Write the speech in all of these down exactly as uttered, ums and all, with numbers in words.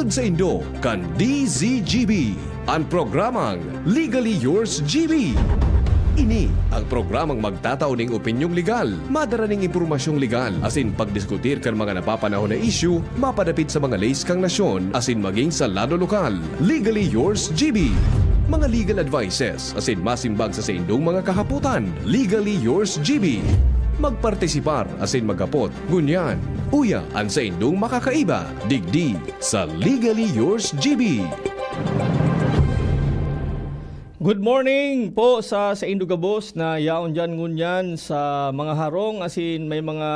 Saindo kan D Z G B, an programang Legally Yours G B. Ini ang programang magtatao ning opinyong legal, madara ning impormasyong legal, asin pagdiskutir kan mga napapanahon na isyu mapadapit sa mga leys kan nasyon asin magin sa lado lokal. Legally Yours G B. Mga legal advices asin masimbag sa saindong mga kahapotan. Legally Yours G B. Magpartisipar asin maghapot ngunyan. Uya an saindong makakaiba digdi sa Legally Yours G B. Good morning po sa saindo gabos na yaon diyan ngunyan sa mga harong asin may mga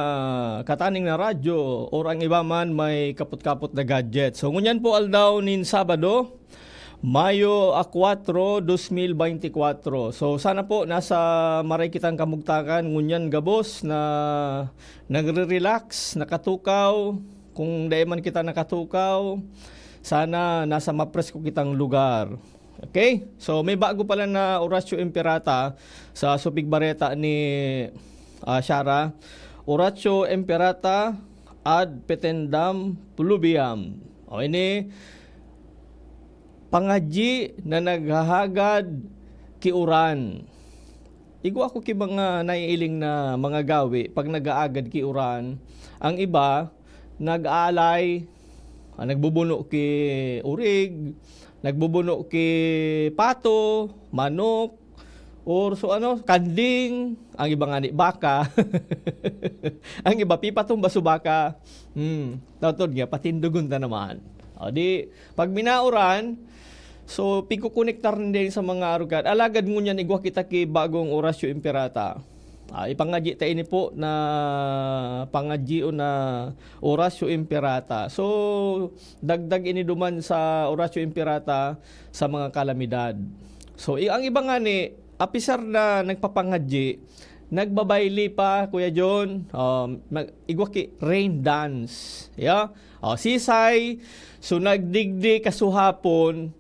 kataning na radyo or ang iba man may kapot-kapot na gadget. So ngunyan po aldaw nin Sabado, Mayo a kuwatro, dos mil baynte kwatro. So sana po nasa maray kitang kamugtakan ngunyan gabos na nagre-relax, nakatukaw. Kung dai man kita nakatukaw, sana nasa mapresko kitang lugar. Okay? So may bago pala na Oratio Imperata sa supig bareta ni, ah, Shara. Oratio Imperata ad petendam pluviam. O ini, pangadyi na naghahagad ki uran. Igwa ko ki mga naiiling na mga gawi pag nag-aagad ki uran. Ang iba, nag-aalay, ah, nagbubuno ki urig, nagbubuno ki pato, manok, or so ano, kanding, ang iba ngani baka. Ang iba pipatumba su baka. Hmm, tautod nga, patindogon ta naman. O di, pag minauran, so, pigkukonektar na din sa mga arog kan. Alagad ngunyan igwa kita ki bagong Oratio Imperata. Ah, ipangadyi ta ini po na pangadyion na Oratio Imperata. So, dagdag ini duman sa Oratio Imperata sa mga kalamidad. So, i-, ang iba ngani, apisar na nagpapangadyi, nagbabayli pa, Kuya John. Um, mag-, igwa ki rain dance. Yeah? O, sisay, so nagdigdi kasuhapon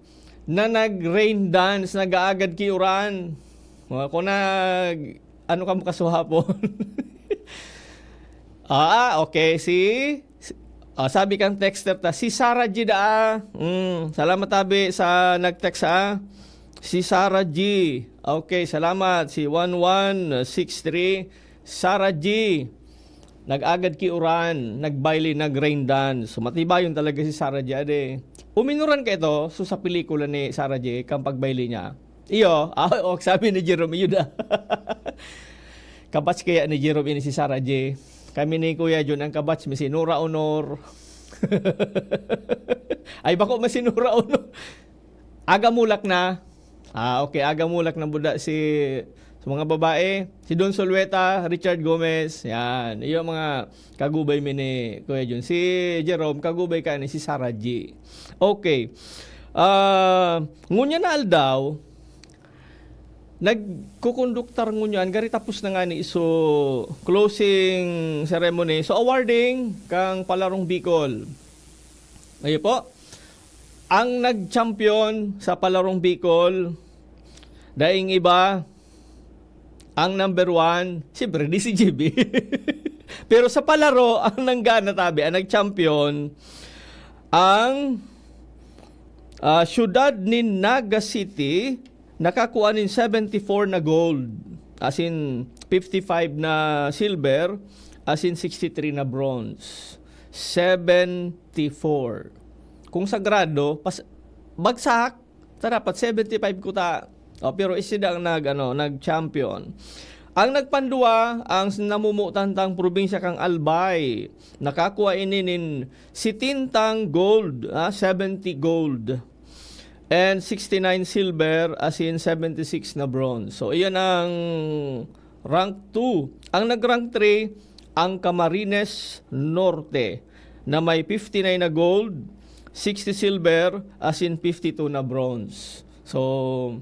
na nag-rain dance, nag-aagad ki uran. O, kung nag-, ano ka mo kasuhapon? Ah, okay. Si, si- ah, sabi kang texter ta, si Sarah G daa. Mm, salamat tabi sa nag-text, ha. Si Sarah G. Okay, salamat. Si one one six three, Sarah G. Nag-agad ki uran, nagbayli, nag-rain dance. So, matibayon talaga si Sarah G, ade. Uminuran ka ito, so sa pelikula ni Sarah G, kang pagbayli niya. Iyo, ah, o, sabi ni Jerome, iyo da. Kabatch kaya ni Jerome ini si Sarah G. Kami ni Kuya John ang kabatch mi si Nora Honor. Ay, bako man si Nora Honor. Aga mulak na. Ah, okay. Aga mulak na buda si, sa mga babae, si Don Solueta, Richard Gomez, yan. Iyo mga kagubay mi ni Kuya John. Si Jerome, kagubay ka ni si Sarah G. Okay. Ah, ngunyan na aldaw, nagkukonduktar ngunyan, gari tapos na nga ni, so, closing ceremony. So, awarding kang Palarong Bicol. Ayo po. Ang nag-champion sa Palarong Bicol, daing iba, ang number one, siyempre, di si G B. Pero sa palaro, ang nanggana tabi, ang nag-champion, ang, ah, siyudad ni Naga City, nakakua nin seventy-four na gold, as in fifty-five na silver, as in sixty-three na bronze. Seventy-four. Kung sagrado, pas-, bagsak, ta dapat seventy-five kuta. O, pero isida ang nag, ano, nag-champion. Ang nagpandua, ang namumutan tang probinsya kang Albay. Nakakua ini nin sitintang gold, ah, seventy gold. And sixty-nine silver, as in seventy-six na bronze. So, iyan ang rank two. Ang nag-rank three, ang Camarines Norte, na may fifty-nine na gold, sixty silver, as in fifty-two na bronze. So,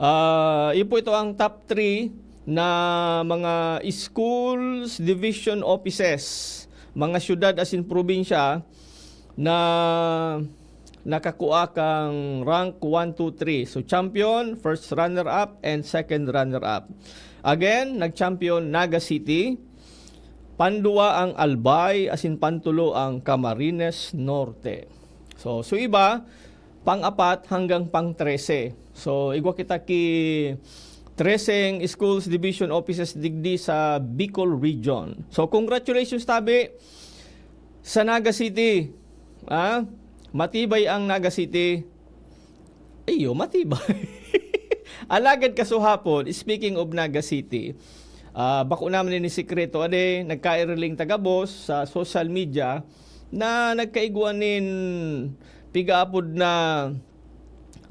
ah, yun po ito ang top three na mga schools, division offices, mga syudad as in probinsya na nakakua kang rank one, two, three. So, champion, first runner-up, and second runner-up. Again, nag-champion Naga City, pandua ang Albay, as in pantulo ang Camarines Norte. So, so iba, pang-apat hanggang pang-trese. So, igwa kita ki treseng schools division offices digdi sa Bicol Region. So, congratulations tabi sa Naga City. Ah, matibay ang Naga City. Iyo, matibay. Alagad kasuhapon, speaking of Naga City, ah, bako naman ini sikreto, ade, nagkairiling taga-boss sa social media na nagkaigwa nin pigaapod na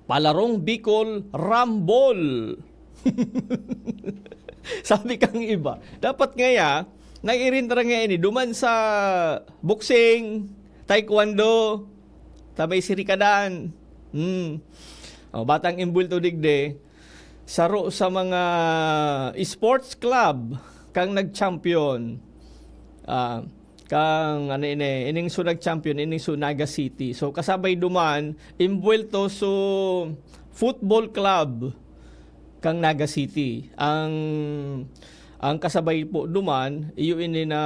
Palarong Bicol Rumble. Sabi kang iba, dapat ngaya, nag-irintra nga ini, duman sa boxing, taekwondo, sa may sirikadan. Hmm. O, batang imbulto digdi, saro sa mga sports club kang nag-champion. Ah, kang ano ini, ining su nag-champion, ining su Naga City. So, kasabay duman, imbwelto su football club kang Naga City. Ang, ang kasabay po duman, iyo ini na,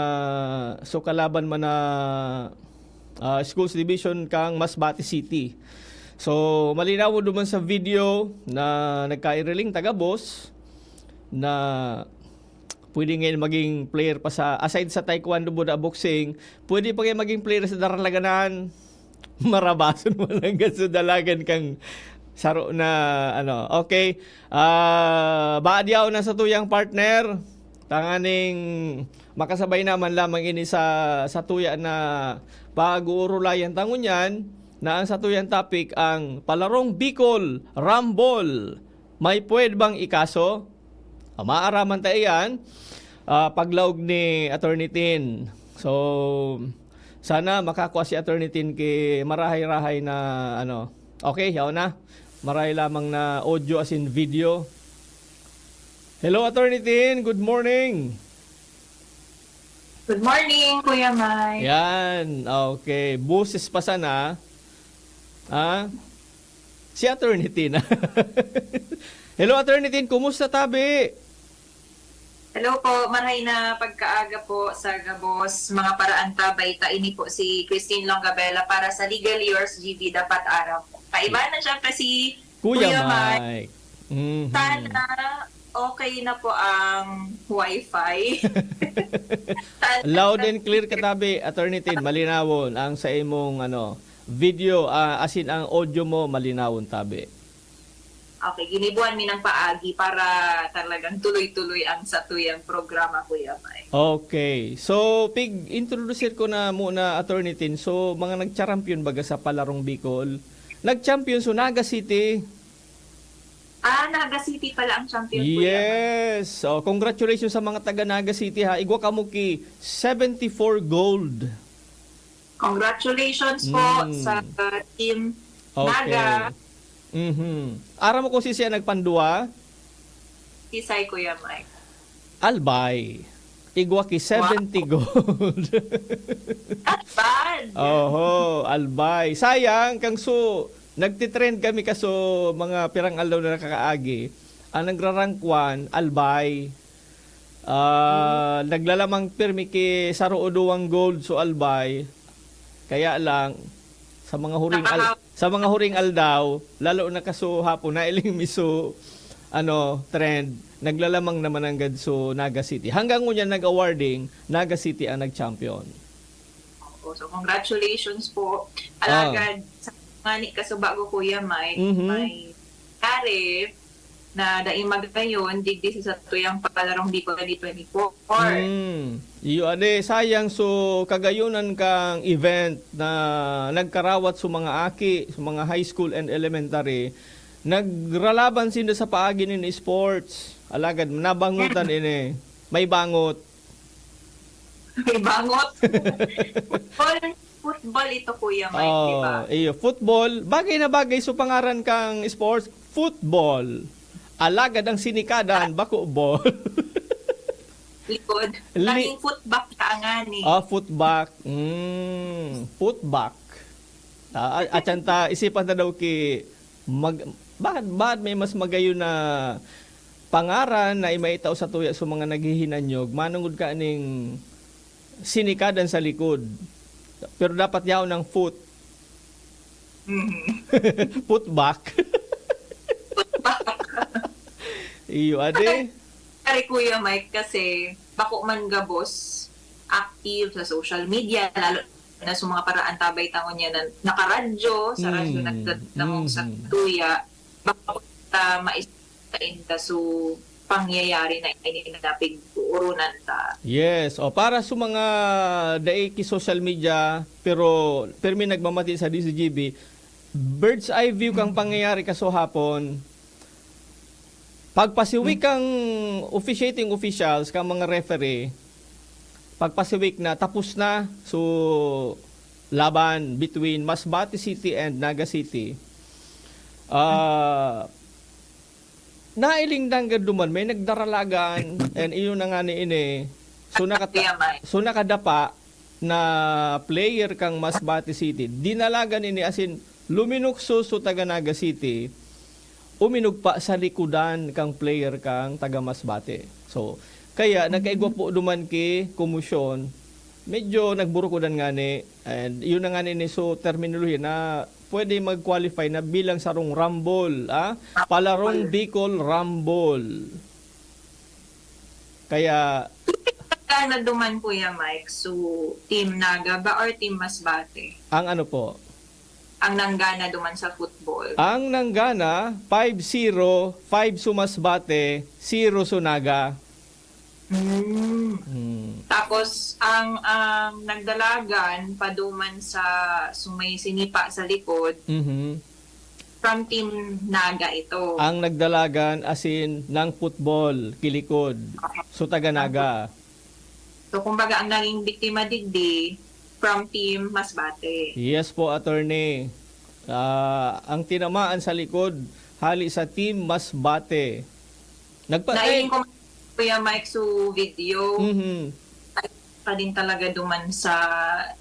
so, kalaban man na, ah, schools division kang Masbate City. So, malinaw duman sa video na nagkairiling taga-boss na pwede ngayon maging player pa sa, aside sa taekwondo, boda, boxing, pwede pa kayo maging player sa daralaganan. Marabason mo lang sa dalagan kang saro na, ano. Okay. Ah, baadyaw na sa tuyang partner. Tanganing makasabay naman lamang ini sa, sa tuya na pag-uurulayan tangon yan na ang sa tuyang topic ang Palarong Bicol Rumble. May pwede bang ikaso? Ah, maaraman ta iyan, ah, paglaog ni Attorney Tin. So, sana makakua si Attorney Tin ki marahay-rahay na, ano. Okay, yaw na. Marahay lamang na audio as in video. Hello, Attorney Tin. Good morning. Good morning, Kuya Mike. Yan. Okay. Boses pa sana. Ah? Si Attorney Tin. Hello, Attorney Tin. Kumusta, tabi? Hello po, marhay na pagkaaga po sa gabos, mga paraantabay. Ta ini po si Christine Longabella para sa Legal Yours G B Dapat Aram. Kaibahan na siyempre si Kuya Kuya Mike. Mike. Mhm. Sana okay na po ang wifi. Sana Loud and clear ka, tabi, Attorney Tin. Malinawon ang sa imong, ano, video, ah, as in, ang audio mo, malinawon, tabi. Okay, ginibuan mi ng paagi para talagang tuloy-tuloy ang satuyang programa, Kuya Mike. Okay. So, pig-introduce ko na muna, Attorney Tin. So, mga nagcharampiyon baga sa Palarong Bicol. Nagchampion so Naga City. Ah, Naga City pala ang champion, Kuya Mike. Yes. So, congratulations sa mga taga Naga City, ha. Igwa kamo ki seventy-four gold. Congratulations po Mm. sa Team Okay. Naga. Mhm. Aram mo kung si siya nagpandua? Kisay, Kuya Mike. Albay. Igwa ki Wow. seventy gold. Not bad. Oho, Albay. Sayang, kang su, nagtitrend kami kaso mga pirang aldaw na nakakaagi. Ang nagrarangkwan, Albay. Ah, naglalamang pirmi ki saro o duwang gold so Albay. Kaya lang, sa mga huring al-, Nakahaw- sa mga huring aldaw, lalo na kaso hapon, nailing mi so, ano, trend, naglalamang naman nanggad so Naga City. Hanggang ngunyan, nag-awarding, Naga City ang nag-champion. Opo, so congratulations po. Ah. Alagad, sa nga ni kasubago, Kuya Mike, Mhm. may tariff na dai magayon digdi sa satuyang Palarong Bicol twenty twenty-four. Hmm. Iyo, ade, sayang. So, kagayonan kang event na nagkarawat sa mga aki, sa mga high school and elementary, nagralaban sinda sa paagi nin sports. Alagad, nabangutan ini. May bangot. May bangot. Football, football ito, Kuya Mike, di ba? Oh, iyo, football. Bagay na bagay so pangaran kang sports, football. Alagad ang sinikadan, bako ball. Likod. Li- Naging footback na angani. Ah, footback. Mm, footback. Ah, at yan ta, isipan ta daw ki mag-, bakit, bakit may mas magayon na pangaran na imaitao sa tuya sa mga naghihinanyog, manungod ka ning sinikadan sa likod. Pero dapat yaon ang foot. Mhm. Put back. Iyo, ade. Kare, Kuya Mike, kasi bako man gabos active sa social media, lalo na sa mga paraan tabay tangon niya na nakaradyo, sa radyo Mm, nagdadangog sa mhm. tuya, bako ta mais-, inda so pangyayari na ini na pig-uoronan ta. Yes. O, para sa mga dai ki social media, pero permi nagmamati sa D Z G B, bird's eye view kang pangyayari kaso hapon. Pagpasiwig kang officiating officials, kang mga referee, pagpasiwig na tapos na, so, laban between Masbate City and Naga City. Ah, nailing nanggad duman, may nagdaralagan, and iyon na nga ni ini. So, naka- Kuya Mike. so, nakadapa na player kang Masbate City. Dinalagan ini, as in, luminukso so taga Naga City, uminugpa sa likodan kang player kang taga Masbate. So, kaya nagkaigwa po duman ki komosyon, medyo nagburukodan ngani, and yun na ngani ni so terminolohiya na pwede mag-qualify na bilang sarong rumble, ah? Palarong Bicol Rumble. Kaya, Kaya na duman, Kuya Mike, so Team Naga ba or Team Masbate? Ang ano po? Ang nanggana duman sa football. Ang nanggana, five zero, five so Masbate, zero so Naga. Mm. Hmm. Tapos, ang, ang nagdalagan, paduman sa sumay sinipa sa likod, Mhm. from Team Naga ito. Ang nagdalagan, as in, ng football, kilikod. So, taga Naga. So, kumbaga, ang naging biktima digdi, from Team Masbate. Yes po, attorney. Ah, ang tinamaan sa likod, hali sa Team Masbate. Nagpa- Nailing ko, Kuya Mike, so video. Mhm. Pa din talaga duman sa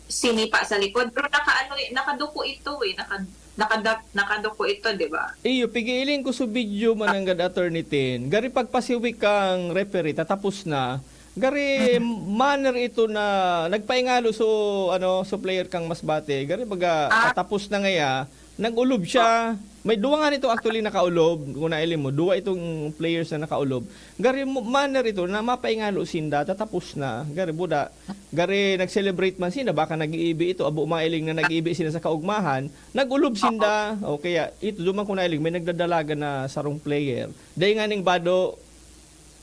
sinipa sa likod. Pero nakaano, eh, nakaduko ito eh. Naka, nakada, nakaduko ito, di ba? Iyo, pigiiling ko sa video mananggad, Attorney Tin. Gari pagpasiwik kang referee, tatapos na. Gari manner ito na nagpaingalo so, ano, so player kang Masbate. Gari baga, Ah. Tatapos na ngaya, nag-ulob siya. May duwa nga nito actually nakaulob, kung nailing mo. Duwa itong players na nakaulob. Gari mo- manner ito na mapaingalo sinda, tatapos na. Gari buda. Gari nag-celebrate man sinda, baka nag-iibi ito. Abo, mailing na nag-iibi sinda sa kaugmahan. Nag-ulob sinda. O kaya, ito, duman ko nailing, may nagdadalagan na sarong player. Dahil nga ning bado,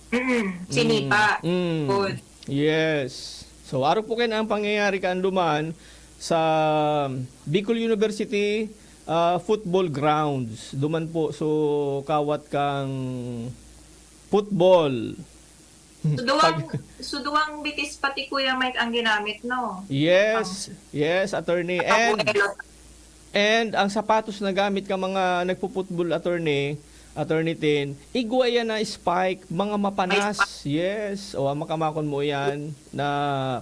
Mm, sinipa. Mm. Good. Yes. So, arog po kayo na ang pangyayari kaanduman sa Bicol University ah, football grounds. Duman po, so, kawat kang football. So, duwang, so, duwang bitis pati, Kuya Mike, ang ginamit, no? Yes, yes, attorney. And, Abuelo. and ang sapatos na gamit ka mga nagpo-football, attorney, attorney Tin, igwa yan na spike, mga mapanas. Yes, o makamakon mo yan na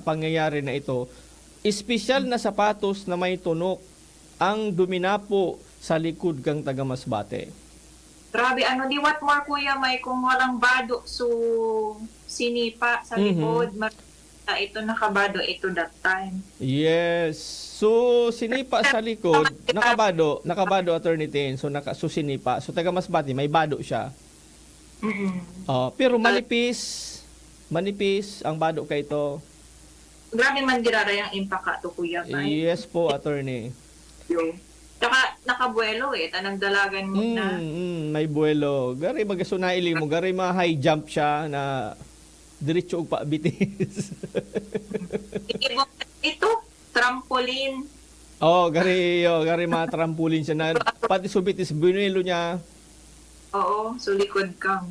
pangyayari na ito. Espesyal na sapatos na may tunok ang duminapo sa likod kang taga Masbate. Grabe, ano, di what more, Kuya Mike, kung walang bado, so, sinipa sa Mhm. likod, mar- ito nakabado ito that time. Yes. So, sinipa sa likod, nakabado, nakabado, Attorney Tin. So, naka, so sinipa. So, taga Masbate, may bado siya. Mm-mm. Oh, pero manipis, manipis ang bado kay ito. Grabe man giraray ang impaka to, Kuya Mike. Yes po, attorney. Yo. Tsaka nakabuelo eh, tanang dalagan mo na. Mm, mm, may buwelo. Gari, baga so nailing mo, gari ma-high jump siya na diretso og pabitis. Ito, trampoline. Oh, gari, oh, gari ma-trampoline siya na pati so bitis, buwelo niya. Oo, so likod kang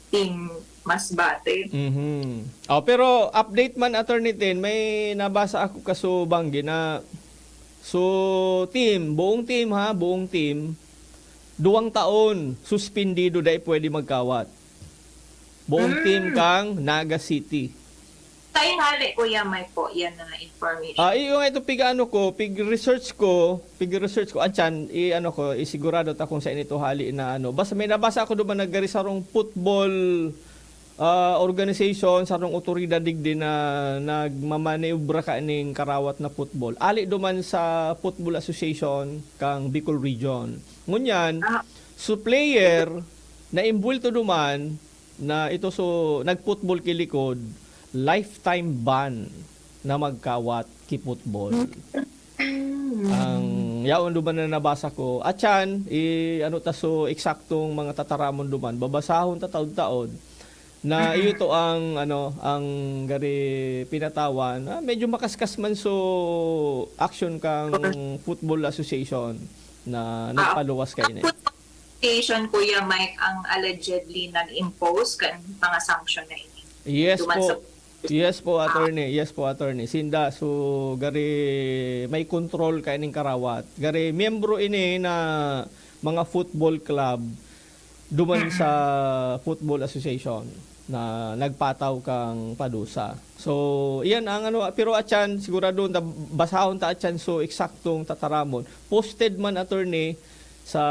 Team Masbate. Mhm. Oh, pero update man, Attorney Tin, may nabasa ako kaso banggi na so team, buong team ha, buong team, duwang taon suspendido, dai pwede magkawat. Buong Mm. team kang Naga City. Sa ingali, Kuya Mike po, yan na information. Ah, iyo nga ito, pig-ano ko, pig-research ko, pig-research ko, atyan, i-ano ko, isigurado ta kung saan ito hali na ano. Basta may nabasa ako duman na gari sarong football, ah, organization, sarong otoridad digdi na nagmamaniobra kaining karawat na football. Ali duman sa Football Association kang Bicol Region. Ngunyan, Ah. so player na imbwelto duman na ito so nag-football ki likod, lifetime ban na magkawat ki football. Ang yaon duman na nabasa ko, atyan, i-ano ta so eksaktong mga tataramon duman, babasahon ta taod-taod na iyo to ang, ano, ang gari pinatawan. Ah, medyo makaskas man so action kang Football Association na Ah, nagpaluwas kaini. Football Association, Kuya Mike, ang allegedly nag-impose kan mga sanction na ini. Yes Duman po. sa Yes po, attorney. Yes po, attorney. Sinda, so, gari may control kaining karawat. Gari miyembro ini na mga football club duman sa Football Association na nagpataw kang padusa. So, iyan ang ano, pero atyan, sigurado, na basahon ta atyan, so eksaktong tataramon. Posted man, attorney, sa,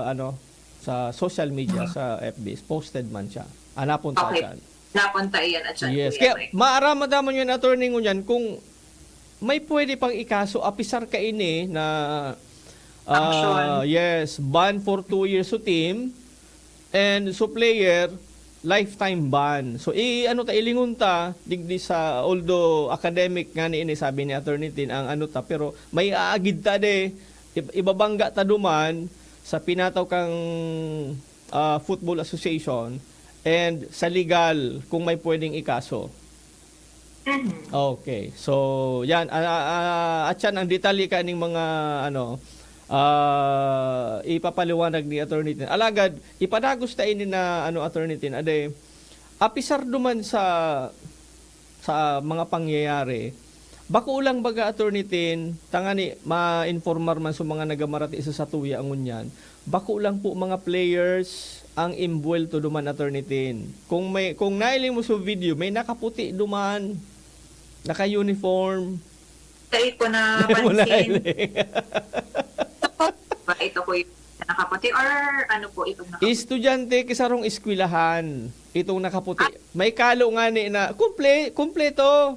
ano, sa social media, sa F B, posted man siya. Hanapon ta Okay. atyan. Hanapon ta iyan atyan, Yes. Kuya Kaya Mike. Maaraman naman yun, attorney, ngunyan, kung may pwede pang ikaso, apisar kaini na, ah, Sanction. yes, ban for two years so team, and so player, lifetime ban. So, i-, ano ta, ilingon ta, digdi sa, although academic nga ni ini, sabi ni Attorney Tin, ang ano ta, pero may aagid ta de, ib-, ibabangga ta duman sa pinataw kang, ah, Football Association and sa legal kung may pwedeng ikaso. Mhm. Okay. So, yan, ah, ah, at yan ang detalye kaning mga, ano, ah, ipapaliwanag ni Attorney Tin. Alagad, ipadagos ta ini na, ano, Attorney Tin, ade, apisar duman sa, sa mga pangyayari, bako lang baga, Attorney Tin, tangani ma-informar man sa mga nagamarati sa satuya ngunyan, bako lang po mga players ang imbwelto duman, Attorney Tin. Kung may, kung nailing mo sa video, may nakaputi duman, naka-uniform. Dai ko Dai mo napansin. nailing. Ba ito, Kuya, nakaputi or ano po itong nakaputi? Estudyante ki sarong eskwelahan, itong nakaputi. Ah. May kalo ngani na kumple-, kumpleto.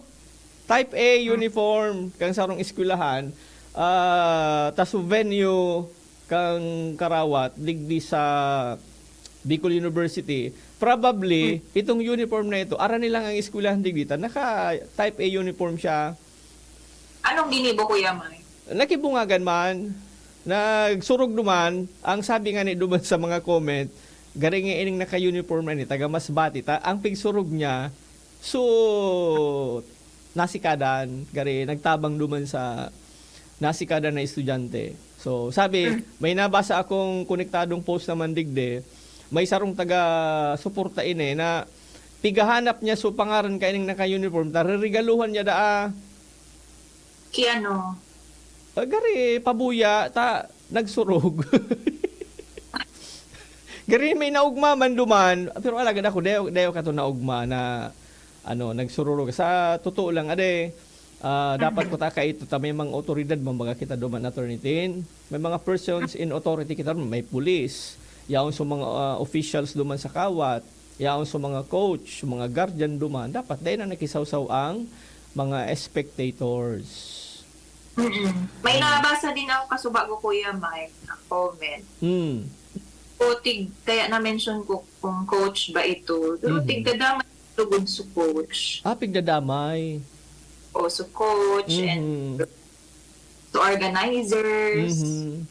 Type A Hmm. uniform kang sarong eskwelahan, ah, tas venue kang karawat digdi sa Bicol University. Probably, Hmm. itong uniform na ito, arani lang ang eskwelahan digdi ta, naka-type A uniform siya. Anong ginibo, Kuya Mike? Nakibungagan man. Nagsurog duman. Ang sabi nga ni duman sa mga comment, gari nga ining naka-uniform na ni, taga Masbate. Ta-, ang pigsurog niya, so, nasikadan, gari nagtabang duman sa nasikadan na estudyante. So, sabi, Mm. may nabasa akong konektadong post naman digdi, may sarong taga-suporta ini na pigahanap niya so pangaran kaining naka-uniform, ta reregaluhan niya daa. Ki ano? Ah, gari, pabuya, ta, nagsurog. Gari, may naugma man duman, pero alagad ako, dayo, dayo ka to naugma na, ano, nagsururog. Sa totoo lang, ade, ah, dapat ko ta kaito ta may mga otoridad, mga kita duman, Attorney Tin. May mga persons in authority kita, may pulis, yaon sa mga, ah, officials duman sa kawat, yaon sa mga coach, mga guardian duman, dapat dai na nakisawsaw ang mga spectators. Mm-mm. May Mm. nabasa din ako kasubago, Kuya Mike, na comment. Mm. O tig-, kaya na-mention ko kung coach ba ito. Pero Mhm. tigdadamay lugod sa coach. Ah, pigdadamay. O, sa coach and Mhm. sa organizers. Mhm.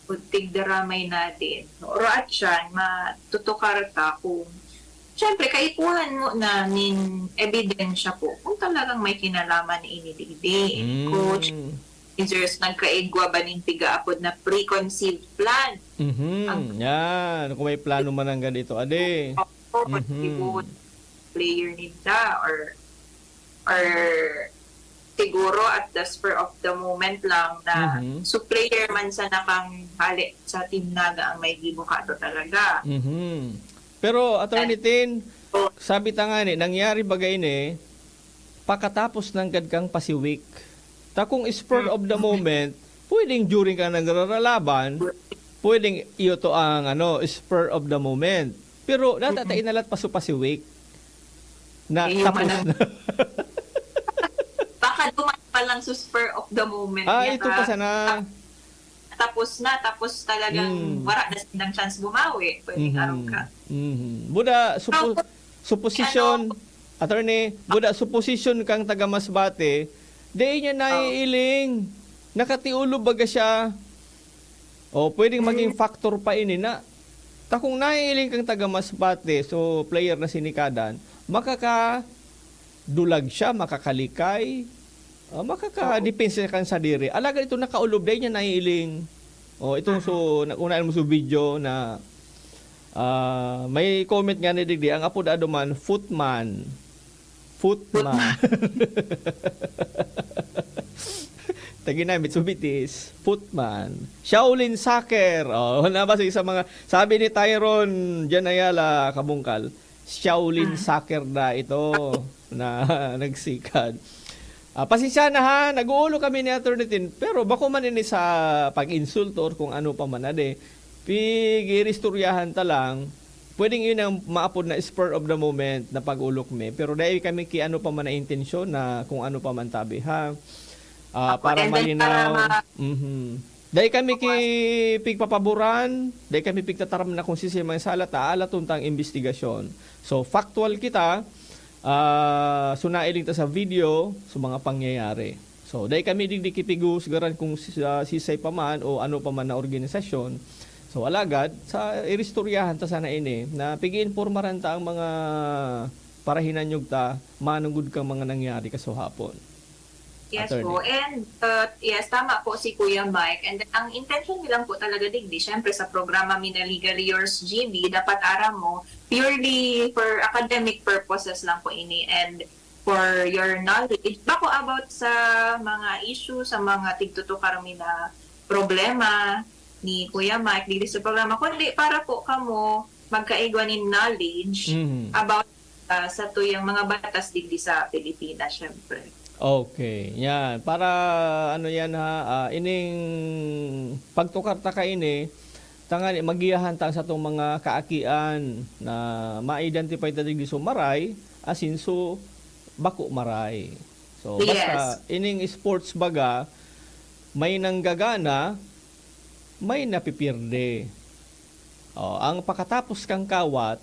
O tigdaramay natin. Oro at siyan, matutukar ta kung, siyempre, kaikuhan mo na nin ebidensya po kung talagang may kinalaman ini digdi. Mm. Coach, users, nagkaigwa ba nin pigaapod na preconceived plan? Mhm. Ang Yan. Kung may plano man ang ganito, ade. Oo, Mhm. siguro player ninda or, or siguro at the spur of the moment lang na Mhm. so player man sana kang hali sa team naga ang may gibo ka to talaga. Mhm. Pero, Attorney Tin, Oh. sabi ta nga ni, nangyari baga ini, pakatapos nanggad kang pasiwik. Ta kung spur Mm. of the moment, pwedeng during ka nagraralaban, pwedeng iyo to ang, ano, spur of the moment. Pero nata ta Mm-mm. inalat pa so pasiwik. Na, eh, yung tapos na. Baka duman pa lang sa spur of the moment. Ah, niya ito pa sana. Tapos na, tapos talagang wala na silang chance bumawi. Pwede mm-hmm. Araw ka. Mm-hmm. Buda, supo, so, supposition, ano, attorney, buda, supposition kang taga Masbate, di niya naiiling, nakatiulob baga siya. O, pwedeng maging factor pa ini na, ta kung naiiling kang taga Masbate, so player na sinikadan, makakadulag siya, makakalikay, ah, makakadepensa kan sadiri. Alagad ito nakaulob, dai niya naiiling. O, itong so, na-, unahan mo sa video na, ah, may comment nga ni digdi, ang apodado man, Footman. Footman. Taginamit, subitis. Footman. Shaolin Soccer. Oh, nabasa sa mga, sabi ni Tyron Jan Ayala, Kabungkal, Shaolin Soccer na ito na nagsikad. Ah, pasensya na ha, nag-uulo kami ni Attorney Tin, pero bako man ini sa pag-insulto or kung ano pa man, ade. Pig-iristoryahan ta lang, pwedeng yun ang maapod na spur of the moment na pag-ulok mi. Pero dahil kami ki ano pa man na intensyon na kung ano pa man tabi, ha? Ah, para malinaw. Mhm. Dahil kami ki pigpapaboran, dahil kami pigtataram na kung sisay may sala, ta aalaton tang imbestigasyon. So, factual kita, ah, so nailing ta sa video, sa mga pangyayari. So, dai kami digdi kipighuhusgaran kung si-, ah, sisay pa man o ano pa man na organisasyon. So, alagad, sa iristoryahan ta sana ini, na pig-iinpormaran ta ang mga parahinanyog ta, manunggod kang mga nangyari kasuhapon. Yes po. Attorney. And, uh, yes, tama po si Kuya Mike. And then, ang intention nilang po talaga digdi, syempre sa programa Mina Legally Yours G B, dapat aram mo, purely for academic purposes lang po ini. And for your knowledge, bako about sa mga issue, sa mga tigtutukar mi na problema ni Kuya Mike digdi sa programa, kundi para po kamo magkaigwa nin knowledge Mhm. about, ah, sa tuyang mga batas digdi sa Pilipinas, syempre. Okay, yan. Para ano yan ha, ah, ining pagtukar ta kaini, tangani magiyahan ta sa atong mga kaakian na ma-identify ta digdi sa maray, asin so bako maray. So, basta Yes. ining sports baga, may nanggagana, may napipierde. Oh, ang pakatapos kang kawat,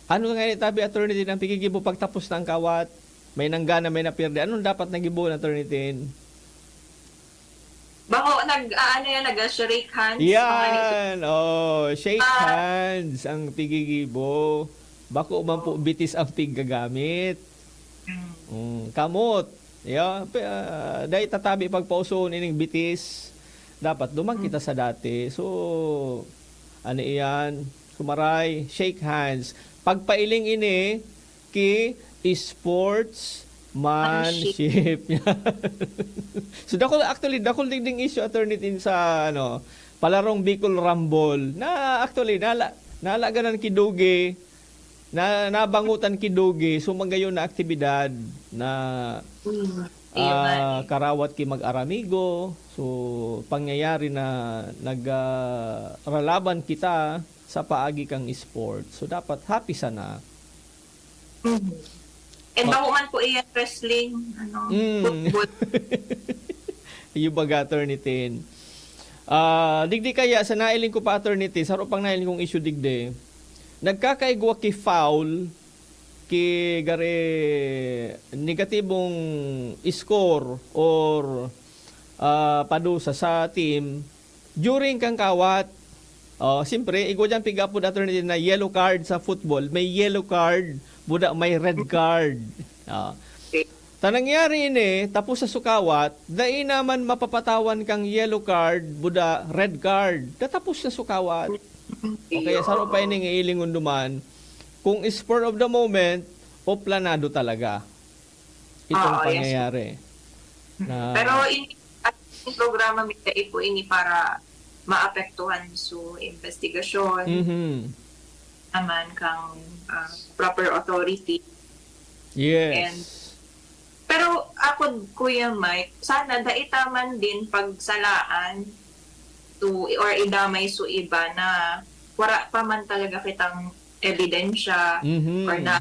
ano nga ni tabi, Attorney Tin, ang pigigibo pagtapos ng kawat? May nanggana, may napierde. Anong dapat na gibo, Attorney Tin? Bako, nag, ah, ano yan, nag-shake hands, mga ni- Yan! Oh, shake Ah. hands ang pigigibo. Bako man po bitis ang piggagamit. Mm. Mm, kamot. Ya, pe-, ah, dai tatabi pagpausoon ining bitis. Dapat duman Mm. kita sa dati. So, ano iyan? Kumaray, shake hands. Pagpailing ini, ki sportsmanship. Manship. So, dakul, actually, dakul digding issue, Attorney Tin, sa, ano, palarong Bicol Rumble. Na, actually, nala-, nalaganan ki Duge, na, nabangutan ki Duge, so, magayon na aktibidad na, Mm. Iyo nga ah, eh. karawat ki mag-aramigo. So, pangyayari na nag, ah, ralaban kita sa paagi kang sport. So, dapat happy sana. Mhm. And Ah. bako man po iyan wrestling, ano, Mm. football. Iyo baga, Attorney Tin. Ah, digdi kaya, sa nailing ko pa, Attorney Tin, saro pang nailing kong issue digdi. Nagkakaigwa ki foul, ki gari negatibong score or, ah, padusa sa team, during kang kawat, oh, siyempre, igwa dyan pig-apod, Attorney, na yellow card sa football. May yellow card, buda may red card. Ah. Ta nangyari ini, tapos sa sukawat, dai naman mapapatawan kang yellow card, buda red card. Katapos na sukawat. O kaya saro pa ini nga ilingon duman, kung spur of the moment o planado talaga itong Oo, yes. pangyayari. Na Pero in, at yung programa mi dai po ini para maapektuhan su investigasyon Mhm. naman kang, ah, proper authority. Yes. And, pero ako, Kuya Mike, sana dai ta man din pagsalaan to, or idamay su iba na wara pa man talaga kitang ebidensya Mhm. or na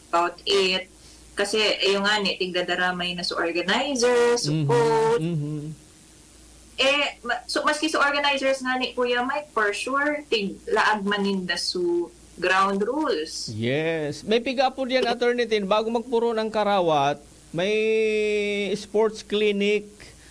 about it. Kasi, ayun nga ni, tigdadaramay na sa organizer, sa Mhm, coach. mhm. Eh, ma- so, maski sa organizers nga ni Kuya Mike, for sure, tig laag man ninda su ground rules. Yes. May piga po diyan, Attorney Tin, bago magpuro ng karawat, may sports clinic.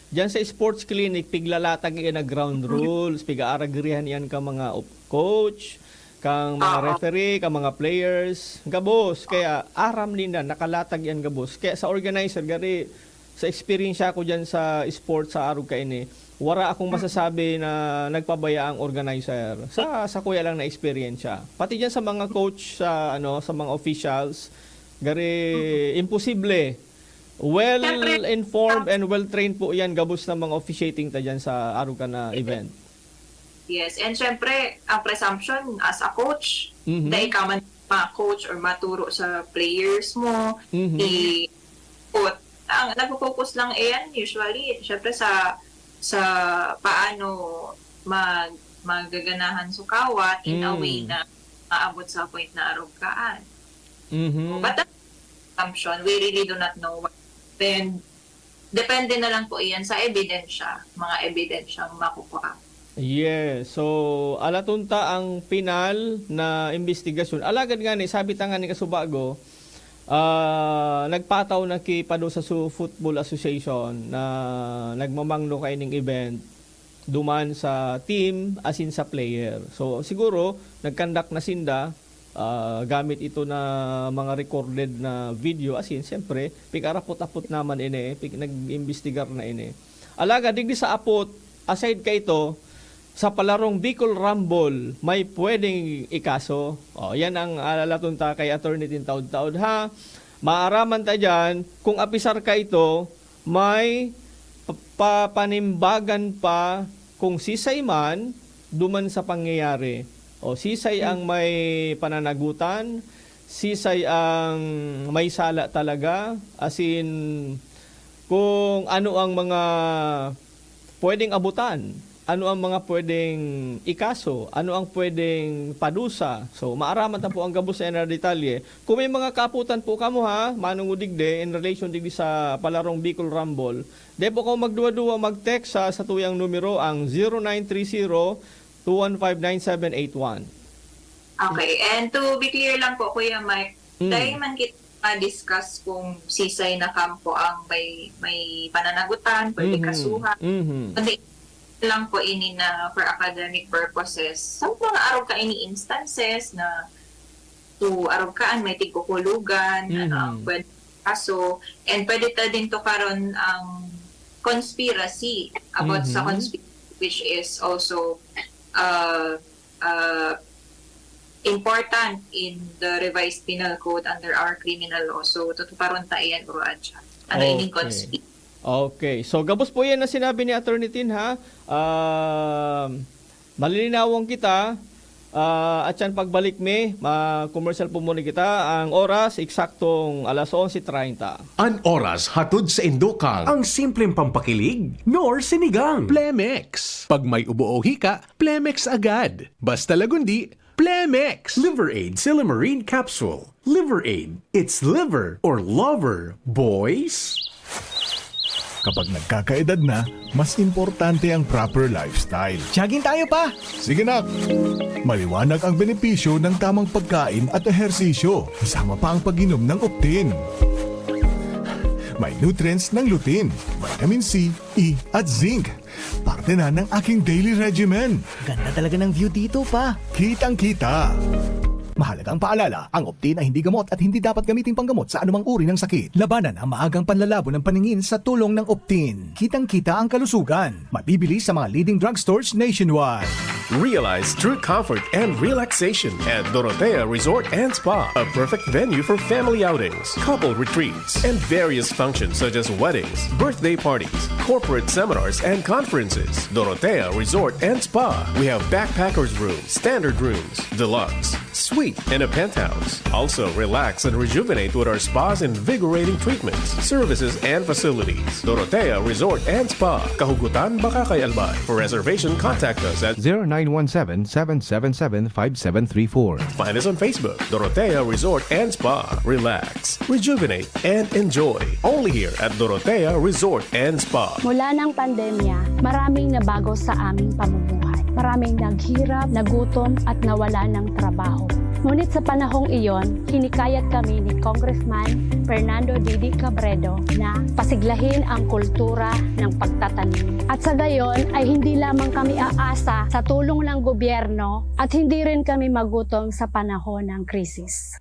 Diyan sa sports clinic, piglalatag iyan na ground rules, pigaaragrihan iyan ka mga op- coach, kang mga Oo. referee, kang mga players. Gabos, kaya aram ninda, nakalatag iyan gabos. Kaya sa organizer, gari, sa eksperyensya ko diyan sa sports sa arog kaini, wara akong masasabi na nagpabaya ang organizer. Sa sa kuya lang na eksperyensya. Pati diyan sa mga coach, sa ano, sa mga officials, gari imposible. Well Siyempre, informed and well trained po yan gabos ng mga officiating ta dyan sa arog ka na event. Yes, and syempre, ang presumption as a coach, Mhm. dai ka man ma-coach or maturo sa players mo, Mhm. i put. Ang nagfo-focus lang iyan usually, syempre sa sa paano mag magaganahan sa kawat in a way Mm. na maabot sa point na arog kaan. Mhm. But that's assumption, we really do not know what. Then, depende na lang po iyan sa ebidensya, mga ebidensyang makukuha. Yes. So, alaton ta ang pinal na imbestigasyon. Alagad nga ni, sabi ta nga ni kasubago, ah, nagpataw na ki pado sa su Football Association na nagmamangno kaining event duman sa team asin sa player. So, siguro, nag-conduct na sinda, ah, gamit ito na mga recorded na video, asin, siyempre, pigarapot-apot naman ini, pig nag-imbestigar na ini. Alagad, digdi sa apot, aside kaito, sa palarong Bicol Rumble, may pwedeng ikaso. O, yan ang alalaton ta kay Attorney Tin taod-taod, ha? Maaraman ta diyan kung apisar kaito, may pa papanimbagan pa kung sisay man duman sa pangyayari. O sisay ang may pananagutan, sisay ang may sala talaga, asin kung ano ang mga pwedeng abutan, ano ang mga pwedeng ikaso, ano ang pwedeng padusa. So, maaraman ta po ang gabos na detalye. Kung may mga kaaputan po kamo ha, manungo digdi, in relation digdi sa palarong Bicol Rumble, di po kamo magduwa-duwa mag-text sa satuyang numero, ang zero nine three zero, two one five, nine seven eight one. Okay, and to be clear lang po, Kuya Mike, Mm. dahil man kita ma-discuss kung sisay na kampo ang may may pananagutan, pwede Mhm. kasuhan. Mhm. Kundi lang po ini na for academic purposes. Sa mga arog ka ini instances na to arog kaan, may tigkukulugan, ano Mhm. ang pwede kaso, and pwede ta din to karon ang conspiracy about sa Mhm. conspiracy, which is also uh, uh, important in the revised penal code under our criminal law. So, tutuparon ta iyan, Bro Adja. Ano ining Okay. conspiracy? Okay. So, gabos po yan na sinabi ni Attorney Tin, ha? Um, malilinawon kita. Ah, at yan, pagbalik mi, ma-commercial po muna kita. Ang oras, eksaktong alas onse treinta. An oras hatod sa indokang ang simpleng pampakilig nor sinigang. Plemex. Pag may ubo o hika, Plemex agad. Basta lagundi, Plemex. Liver Aid Silymarin Capsule. Liver Aid. It's liver or lover, boys. Kapag nagkakaedad na, mas importante ang proper lifestyle. Jogging tayo pa! Sige, nak! Maliwanag ang benepisyo ng tamang pagkain at ehersisyo, kasama pa ang pag-inom ng Optin. May nutrients ng lutein, vitamin C, E, at zinc. Parte na ng aking daily regimen. Ganda talaga ng view dito pa. Kitang-kita. Mahalagang paalala, ang Optin ay hindi gamot at hindi dapat gamiting panggamot sa anumang uri ng sakit. Labanan ang maagang panlalabo ng paningin sa tulong ng Optin. Kitang-kita ang kalusugan. Mabibili sa mga leading drugstores nationwide. Realize true comfort and relaxation at Dorotea Resort and Spa, a perfect venue for family outings, couple retreats, and various functions such as weddings, birthday parties, corporate seminars, and conferences. Dorotea Resort and Spa. We have backpackers room, standard rooms, deluxe, Suite in a penthouse. Also, relax and rejuvenate with our spa's invigorating treatments, services, and facilities. Dorotea Resort and Spa, Kahugutan, Bacacay, Albay. For reservation, contact us at zero nine one seven, seven seven seven, five seven three four. Find us on Facebook, Dorotea Resort and Spa. Relax, rejuvenate, and enjoy. Only here at Dorotea Resort and Spa. Mula ng pandemya, maraming nabago sa aming pamumuhay. Maraming naghirap, nagutom, at nawala ng trabaho. Ngunit sa panahong iyon, hinikayat kami ni Congressman Fernando Didi Cabredo na pasiglahin ang kultura ng pagtatanim. At sa gayon ay hindi lamang kami aasa sa tulong ng gobyerno at hindi rin kami magutom sa panahon ng krisis.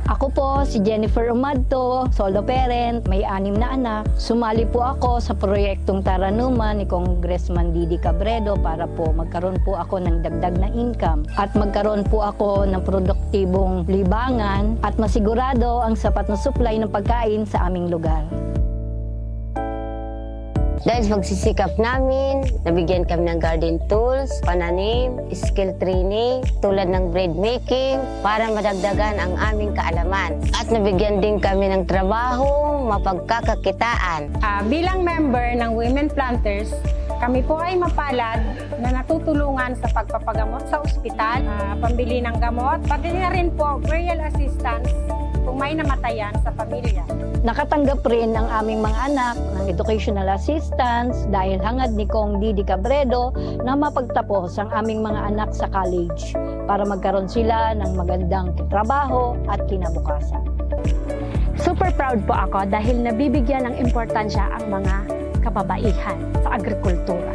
Ako po si Jennifer Umadto, solo parent, may anim na anak. Sumali po ako sa proyektong Taranuman ni Congressman Didi Cabredo para po magkaroon po ako ng dagdag na income at magkaroon po ako ng produktibong libangan at masigurado ang sapat na supply ng pagkain sa aming lugar. Dahil sa pagsisikap namin, nabigyan kami ng garden tools, pananim, skill training, tulad ng bread making, para madagdagan ang aming kaalaman. At nabigyan din kami ng trabaho, mapagkakakitaan. Ah, bilang member ng Women Planters, kami po ay mapalad na natutulungan sa pagpapagamot sa ospital, ah, pambili ng gamot, pati na rin po burial assistance kung may namatayan sa pamilya. Nakatanggap rin ang aming mga anak ng educational assistance dahil hangad ni Cong Didi Cabredo na mapagtapos ang aming mga anak sa college para magkaroon sila ng magandang trabaho at kinabukasan. Super proud po ako dahil nabibigyan ng importansya ang mga kababaihan sa agrikultura.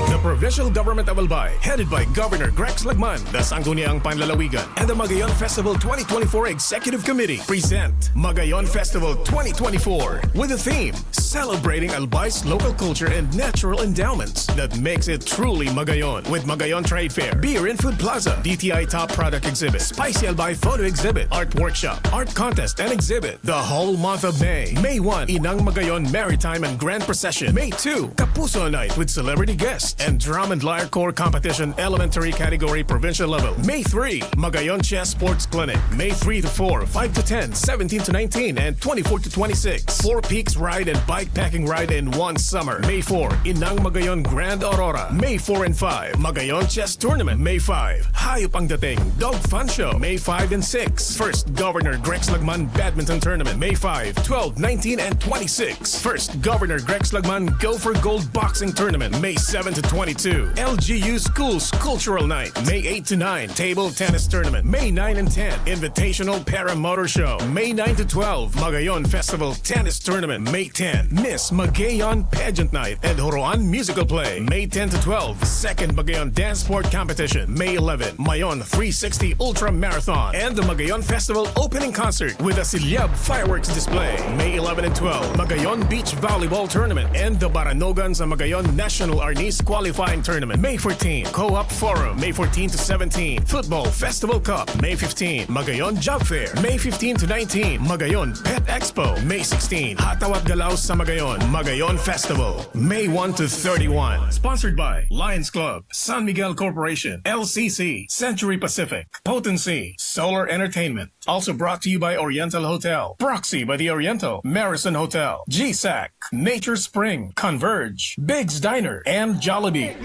The Provincial Government of Albay, headed by Governor Grex Lagman, the Sangguniang Panlalawigan, and the Magayon Festival twenty twenty-four Executive Committee, present Magayon Festival twenty twenty-four with the theme Celebrating Albay's local culture and natural endowments that makes it truly Magayon, with Magayon Trade Fair, Beer and Food Plaza, D T I Top Product Exhibit, Spicy Albay Photo Exhibit, Art Workshop, Art Contest and Exhibit. The whole month of May. May one, Inang Magayon Maritime and Grand Procession. May two, Kapuso Night with celebrity guests and Drum and Lyre Corps Competition Elementary Category Provincial Level. May three, Magayon Chess Sports Clinic. May three to four, five to ten, seventeen to nineteen, and twenty-four to twenty-six. Four Peaks Ride and Bikepacking Ride in one summer. May four, Inang Magayon Grand Aurora. May four and five, Magayon Chess Tournament. May five, Hayop ang Dating Dog Fun Show. May five and six, First Governor Grex Lagman Badminton Tournament. May five, twelve, nineteen, and twenty-six, First Governor Grex Lagman Go for Gold Boxing Tournament. May seven to twenty-two, L G U Schools Cultural Night. May eight to nine, Table Tennis Tournament. May nine and ten, Invitational Paramotor Show. May nine to twelve, Magayon Festival Tennis Tournament. May ten, Miss Magayon Pageant Night and Horoan Musical Play. May ten to twelve, Second Magayon Dance Sport Competition. May eleven, Mayon three sixty Ultra Marathon and the Magayon Festival Opening Concert with a Silyab Fireworks Display. May eleven and twelve, Magayon Beach Volleyball Tournament and the Baranogan sa Magayon National Arnis Qualifying Tournament. May fourteen, Co-op Forum. May fourteen to seventeen, Football Festival Cup. May fifteen, Magayon Job Fair. May fifteen to nineteen, Magayon Pet Expo. May sixteen, Hataw at Galaw sa Magayon, Magayon Festival. May one to thirty-one. Sponsored by Lions Club, San Miguel Corporation, L C C, Century Pacific, Potency, Solar Entertainment. Also brought to you by Oriental Hotel, Proxy by the Oriental, Marison Hotel, G SAC, Nature Spring, Converge, Big's Diner, and Jollibee.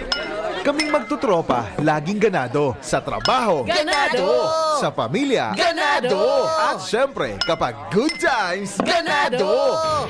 Kaming magtotropa, laging ganado. Sa trabaho, Ganado! Sa pamilya, Ganado! At syempre, kapag good times, Ganado!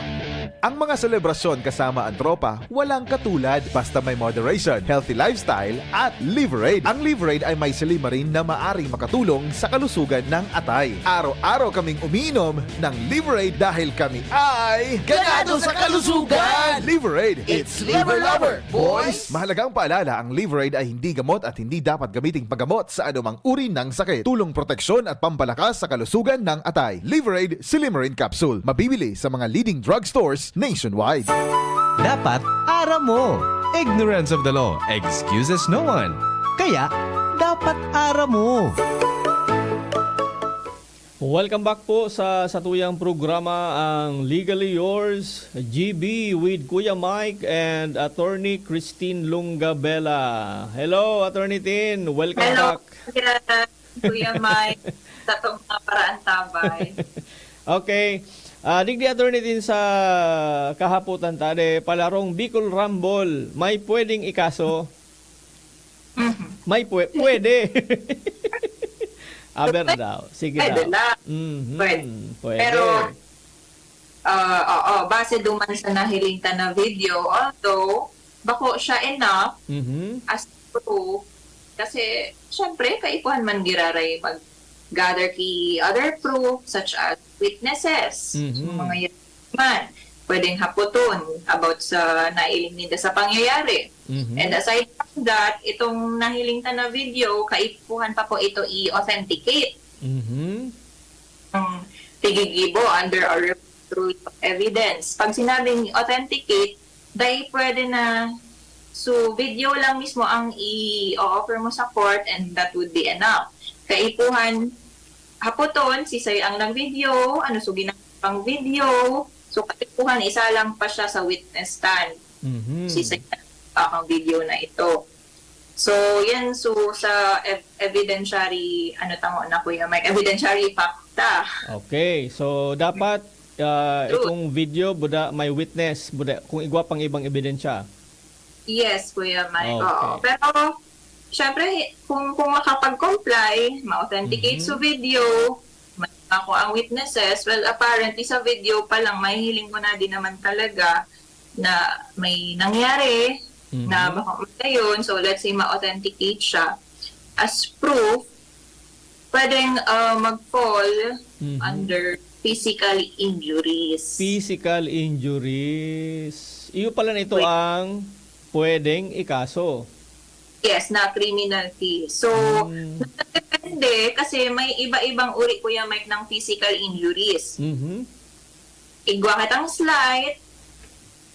Ang mga selebrasyon kasama ang tropa, walang katulad basta may moderation, healthy lifestyle, at Liverade. Ang Liverade ay may silymarin na maaring makatulong sa kalusugan ng atay. Araw-araw kaming umiinom ng Liverade dahil kami ay Ganado sa kalusugan! Liverade, It's Liver Lover, boys! Mahalagang paalala, ang Liverade ay hindi gamot at hindi dapat gamiting panggamot sa anumang uri ng sakit. Tulong proteksyon at pampalakas sa kalusugan ng atay. Liverade Silymarin Capsule. Mabibili sa mga leading drugstores nationwide. Dapat aram mo. Ignorance of the law excuses no one. Kaya, dapat aram mo. Welcome back po sa satuyang programa, ang Legally Yours, G B with Kuya Mike and Attorney Christine Lungabela. Hello, Attorney Tin. Welcome Hello, back. Kuya, Kuya Mike, sa itong mga paraan tabay. Okay. Ah, digdi, Attorney Tin, sa kahapotan ta, de, palarong Bicol Rumble, may pwedeng ikaso? Mhm. May pwe-, pwede. Aber daw. Sige Pwede daw. lang. Mhm. Pwede. Pwede. Pero, ah, oo, base duman sa nahiling ta na video, although, bako siya enough Mhm. as proof, kasi, syempre, kaipuhan man giraray mag-gather ki other proof, such as witnesses. Mhm. So, mga yun man, pwedeng hapoton about sa nailing ninda sa pangyayari. Mhm. And aside from that, itong nahiling ta na video, kaipuhan pa po ito i-authenticate. Mhm. Ang tigigibo under our rules of evidence. Pag sinabing authenticate, dai pwede na, so, video lang mismo ang i-offer mo sa court and that would be enough. Kaipuhan, hapoton, sisay ang nag-video, ano so ginagawa pang video. So, kaipuhan, isa lang pa siya sa witness stand. Mhm. Sisay ang video na ito. So, yan. So, sa ev-, evidentiary, ano tamo na, Kuya Mike? Evidentiary facta. Okay. So, dapat, ah, True. itong video, buda may witness, buda, kung igwa pang ibang ebidensya. Yes, Kuya Mike. Oo. Okay. Pero, syempre, kung, kung makapag-comply, ma-authenticate Mhm. sa video, may ako ang witnesses, well, apparently sa video pa lang, mahihiling mo na din naman talaga na may nangyari, na Mhm. baka matayon. So, let's say, ma-authenticate siya. As proof, pwedeng, ah, mag-fall Mhm. under physical injuries. Physical injuries. Iyo pala nito Wait. ang pwedeng ikaso. Yes, na criminal case. So, Hmm. nakadepende kasi may iba-ibang uri, Kuya Mike, ng physical injuries. Mhm. Igwa kitang slight,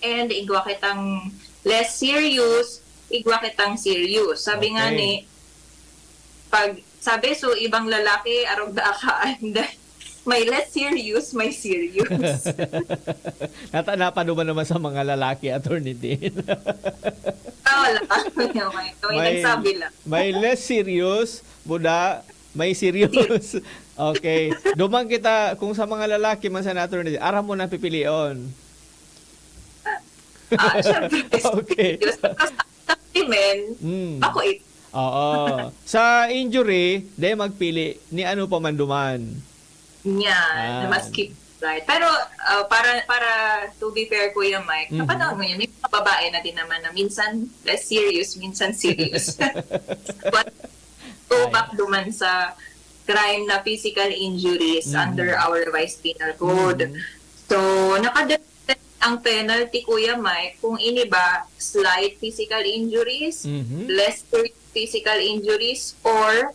and igwa kitang less serious, igwa kitang serious. Sabi nga Okay. ni, pag, sabi, so, ibang lalaki, arog na akaan, may less serious, may serious. Nata-, napaduman naman sa mga lalaki, Attorney Tin. Ah, wala. May, may, may May, nagsabi lang. may less serious, buda, may serious. Serious. Okay. Duman kita, kung sa mga lalaki man sa, Attorney Tin, aram mo na pipilion. Ah, syempre, Okay. serious. Kasi sa women, Mm. ako it. Oo. Sa injury, de magpili ni ano pa man duman. Yan, Ah. mas keep right. Pero, ah, para, para to be fair, Kuya Mike, sa Mhm. panahon ngayon, may mga babae na din naman na minsan less serious, minsan serious. But go Ay. back duman sa crime na physical injuries Mhm. under our revised penal code. Mhm. So, nakadepende ang penalty, Kuya Mike, kung ini ba slight physical injuries, Mhm. less serious physical injuries, or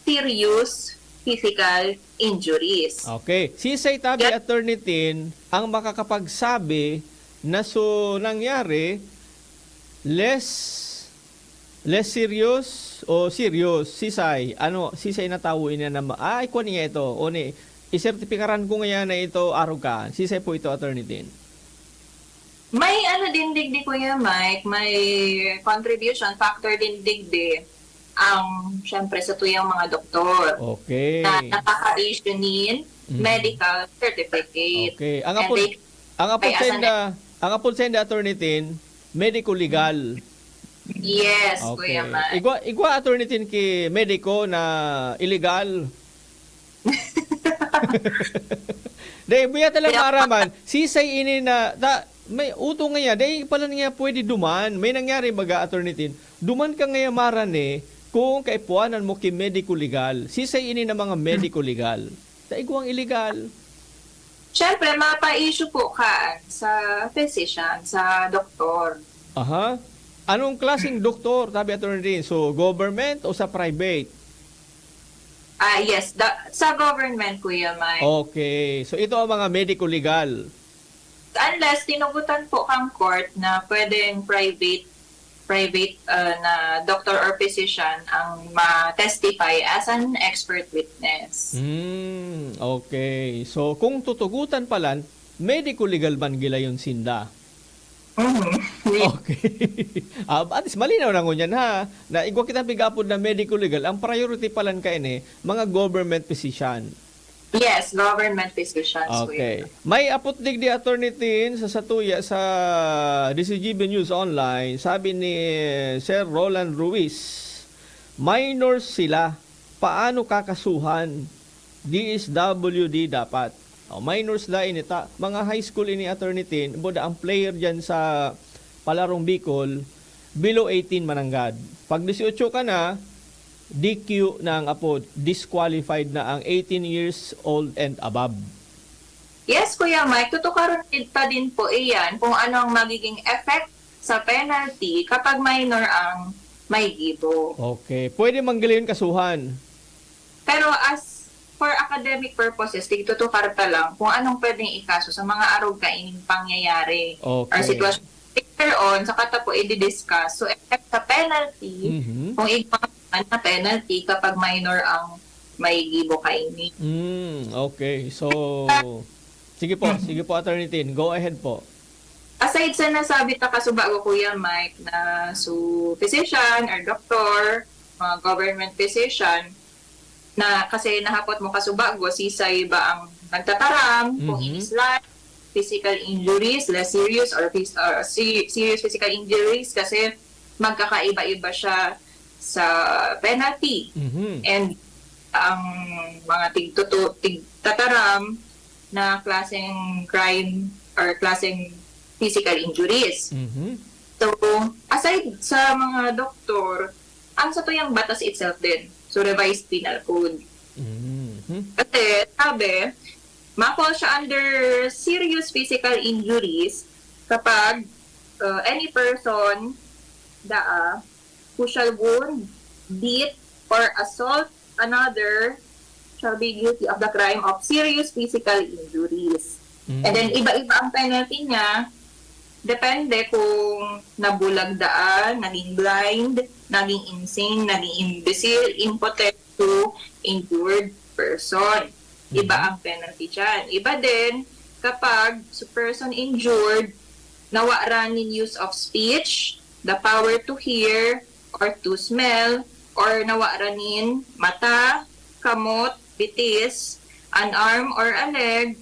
serious physical injuries. Okay. Sisay tabi, Yan. Attorney Tin, ang makakapagsabi na so nangyari, less, less serious o serious? Sisay? Ano, sisay na tawo ini na ma-, ay, kuwan niya ito. O ni, isertipikaran ko ngayon na ito, arog ka. Sisay po ito, Attorney Tin? May ano din digdi, Kuya Mike, may contribution factor din digdi ang, syempre, sa tuyang mga doktor Okay. na nakaka-issue nin Mhm. medical certificate. Okay. Ang And apod, they ang apod kaya sa senda, ang apod senda, Attorney Tin, medico legal. Yes, Okay. Kuya Mike. Igwa, igwa, Attorney Tin, ki medico na illegal. Dai, buya ta lang Kaya maaraman, sisay ini na, ta, may utong ngaya, dai pala niya pwede duman. May nangyari baga, Attorney Tin, duman ka ngaya marani kung kaipuanan mo ki medico legal. Sisay ini na mga medico legal? Ta igwang illegal. Siyempre, mapa-issue po ka sa physician, sa doktor. Aha. Anong klaseng doktor, tabi, Attorney Tin? So, government o sa private? Ah, yes. Da-, sa government, Kuya Mike. Okay. So, ito ang mga medico legal. Unless tinugutan po kang court na pwedeng private private uh, na doctor or physician ang ma-testify as an expert witness. Hmm, okay. So, kung tutugutan palan, medico-legal man gilayon sinda. Mhm. Okay. Ah, at least malinaw na ngunyan ha, na igwa kitang pig-apod na medico-legal, ang priority palan kaini, mga government physician. Yes, government physicians. Okay. May apot digdi, Attorney Tin, sa satuya sa D C G B News Online, sabi ni Sir Roland Ruiz, minors sila, paano kakasuhan? D S W D dapat. O, minors da inita. Mga high school ini, Attorney Tin, buda ang player dyan sa Palarong Bicol, below eighteen mananggad. Pag dieciocho ka na, D Q na ang apod, disqualified na ang eighteen years old and above. Yes, Kuya Mike, tutukaran pa din po iyan kung ano ang magiging effect sa penalty kapag minor ang may gibo. Okay. Pwede manggilayon kasuhan. Pero as for academic purposes, tigtutukar ta lang kung anong pwedeng ikaso sa mga arog kaining pangyayari or Okay. sitwasyon. Later on, saka ta po i-discuss. So, effect sa penalty, Mhm. kung igwa na penalty kapag minor ang may gibo kaini. Mm, okay. So, sige po, sige po, Attorney Tin. Go ahead po. Aside sa nasabi ta kasubago, Kuya Mike, na so physician or doktor, mga government physician, na kasi nahapot mo kasubago, sisay ba ang nagtataram, kung Mhm. inis lang, physical injuries, less serious or, phys- or se- serious physical injuries kasi magkakaiba-iba siya sa penalty. Mhm. And ang mga tigtutu- tigtataram na klaseng crime or klaseng physical injuries. Mhm. So, aside sa mga doktor, ang satuyang batas itself din. So, revised penal code. Mhm. Kasi, sabi, ma-fall siya under serious physical injuries kapag uh, any person daa who shall wound, beat, or assault another shall be guilty of the crime of serious physical injuries. Mhm. And then, iba-iba ang penalty niya. Depende kung nabulag daan, naging blind, naging insane, naging imbecile, impotent to injured person. Iba Mhm. ang penalty dyan. Iba din kapag sa person injured, nawaran nin use of speech, the power to hear, or to smell, or nawaran nin mata, kamot, bitis, an arm or a leg,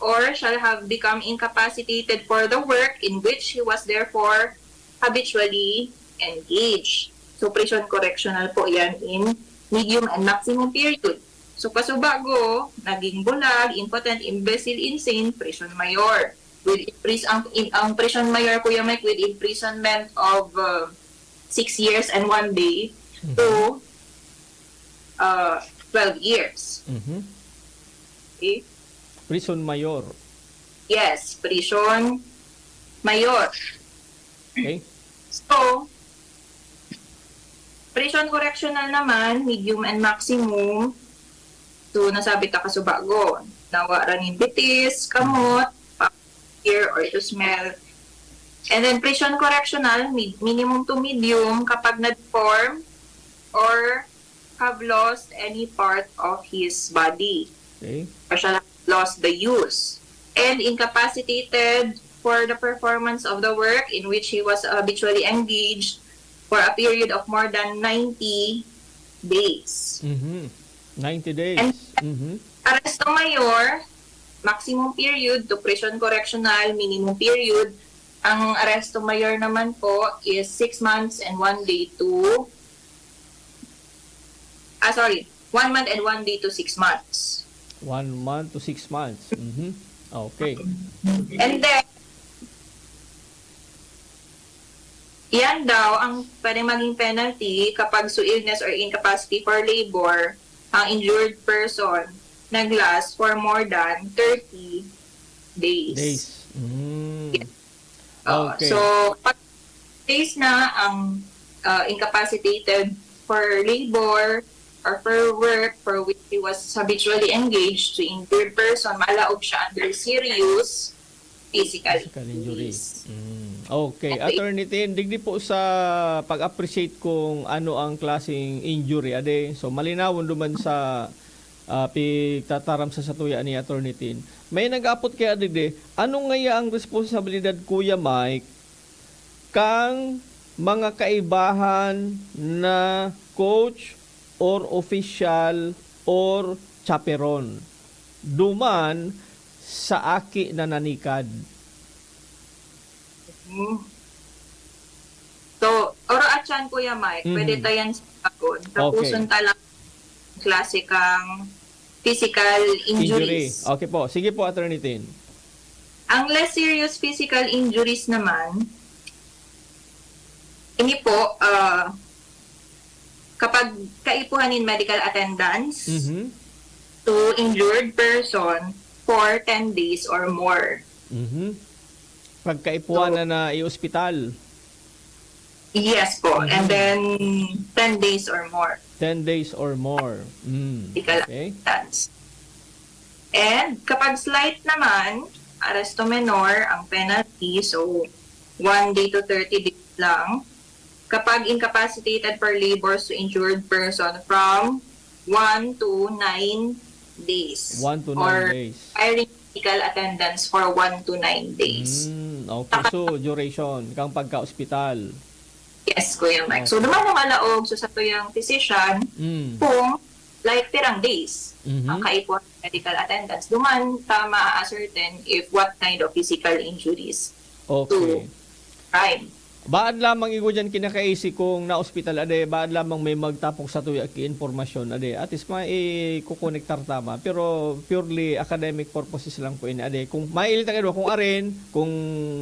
or shall have become incapacitated for the work in which he was therefore habitually engaged. So, prison correctional po yan in medium and maximum period. So, kasubago, naging bulag, impotent, imbecile, insane, prison mayor. With impris ang, in, ang prison mayor, Kuya Mike, with imprisonment of uh, six years and one day to uh, twelve years. Mhm. Okay? Prison mayor. Yes, prison mayor. Okay? So, prison correctional naman, medium and maximum. So, nasabi ta kasubago, nawaran nin bitis, kamot, ear, or to smell. And then, prison correctional, mi- minimum to medium kapag na-deform or have lost any part of his body Okay. or shall have lost the use and incapacitated for the performance of the work in which he was habitually engaged for a period of more than ninety days. Mhm. ninety days. And- Mhm. Arresto mayor, maximum period to prison correctional, minimum period. Ang arresto mayor naman po is six months and one day to, ah, sorry, one month and one day to six months. One month to six months. Mhm. Okay. And then, yan daw ang pwedeng maging penalty kapag so illness or incapacity for labor ang injured person nag-last for more than thirty days. Days. Mm. Oo. Okay. So, pag days na ang uh, incapacitated for labor or for work for which he was habitually engaged to injured person, malaog siya under serious physical injuries. Mm. Okay. Attorney Tin, digdi po sa pag-appreciate kung ano ang klaseng injury, ade. So, malinawon duman sa, ah, pigtataram sa satuya ni Attorney Tin. May nag-apot kaya digdi, ano ngaya ang responsibilidad, Kuya Mike, kang mga kaibahan na coach or official or chaperon duman sa aki na nanikad? Hmm. So, oro atyan, Kuya Mike, Mhm. pwede ta yan sa bakod. Okay. Tapuson ta lang klase kang physical injuries. Injury. Okay po. Sige po, Attorney Tin. Ang less serious physical injuries naman, ini po, ah, kapag kaipuhan nin medical attendance Mhm. to injured person for ten days or more. Mhm. Pagkaipuhan So, na na i-ospital. Yes po. And Mhm. then, ten days or more. Ten days or more. Mm, Medical okay. attendance. And kapag slight naman, arresto menor ang penalty. So, one day to thirty days lang. Kapag incapacitated for labors to injured person, from one to nine days. One to nine Or days. requiring medical attendance for one to nine days. Mm, okay. Saka So, duration kang pagka-ospital. Yes, Kuya Mike. So, Okay. duman ang alaog sa satuyang physician Mm. kung, like, pirang days Mhm. ang kaipuhan medical attendance. Duman ta ma-ascertain if what kind of physical injuries Okay. to crime. Baad lamang igwa diyan kinakaisi kung na-ospital, ade, baad lamang may magtapok satuya ki impormasyon, ade. At least, mai-kokonektar ta ba. Pero purely academic purposes lang po ini, ade. Kung mailit ang idwa, kung arin, kung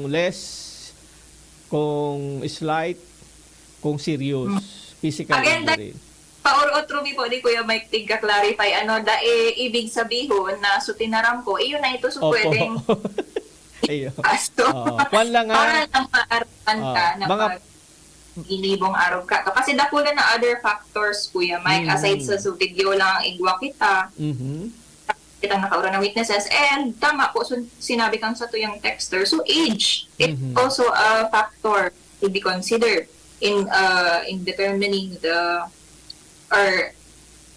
less, kung slight, kung serious, Hmm. physical Again, injury. Paor-otro mi po ni Kuya Mike tigka-clarify, ano, dai ibig sabihon na so tinaram ko, iyo na ito, so Opo. pwedeng Iyo. pasto. Oo. Kwan lang, ah. Para lang maaraman ka Ah, na mga pag ginibong arog ka. Kasi dakula na other factors, Kuya Mike, aside sa Mm. so video lang ang igwa kita. Mhm. Kitang nakaura na witnesses. And tama po, so, sinabi kang satuyang texter. So age, it's Mhm. also a factor to be considered in, uh, in determining the, or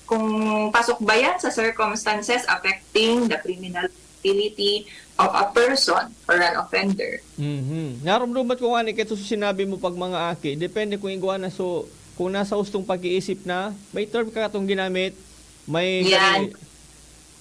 kung pasok ba yan sa circumstances affecting the criminal liability of a person or an offender. Mhm. Narumduman ko nga ni, kaya to sinabi mo pag mga aki, depende kung igwa na, so, kung nasa hustong pag-iisip na, may term ka katong ginamit, may Yan. gani-,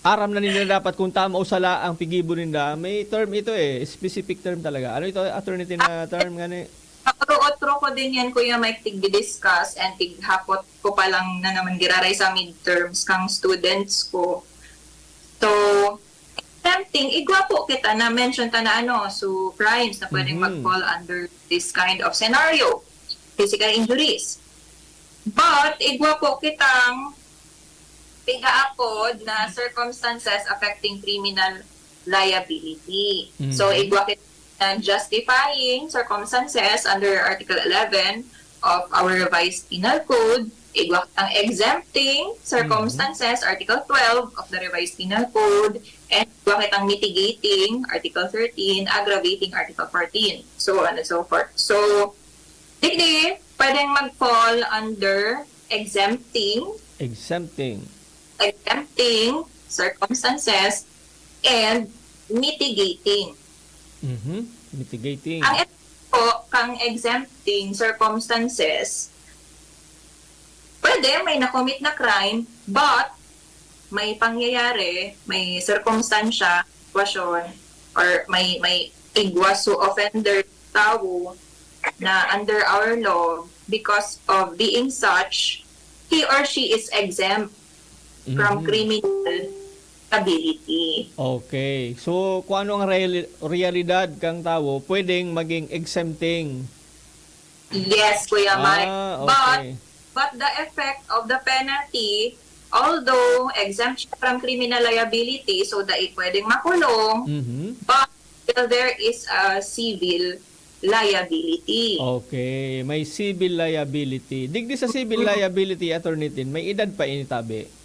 aram na nila dapat kung tama o sala ang pigibo ninda. May term ito eh, specific term talaga. Ano ito, attorney, na term nga ni? Otro-otro ko din yan, Kuya Mike, tig-discuss and tighapot ko pa lang na naman giraray sa midterms kang students ko. So, tempting, igwa po kita na mention ta na ano, so crimes na pwedeng Mhm. mag-fall under this kind of scenario, physical injuries. But, igwa po kitang pigaapod na circumstances affecting criminal liability. So, Mhm. igwa kita ng justifying circumstances under Article eleven of our Revised Penal Code, igwa kitang exempting Mhm. circumstances, Article twelve of the Revised Penal Code, and igwa kitang mitigating, Article thirteen, aggravating, Article fourteen, so on and so forth. So, digdi, pwedeng mag-fall under exempting, Exempting. exempting circumstances and mitigating. Mhm. Mitigating. Ang epekto kang exempting circumstances, pwede may na-commit na crime, but may pangyayari, may sirkumstansya, sitwasyon, or may, may igwa so offender tawo na under our law, because of being such, he or she is exempt from Mhm. criminal liability. Okay. So, kung ano ang reali-, realidad kang tawo, pwedeng maging exempting. Yes, Kuya Mike. Ah, But, okay. but the effect of the penalty, although exempt siya from criminal liability, so dai pwedeng makulong, Mhm. but still there is a civil liability. Okay, may civil liability. Digdi sa civil Mm. liability, Attorney Tin, may edad pa ini tabi?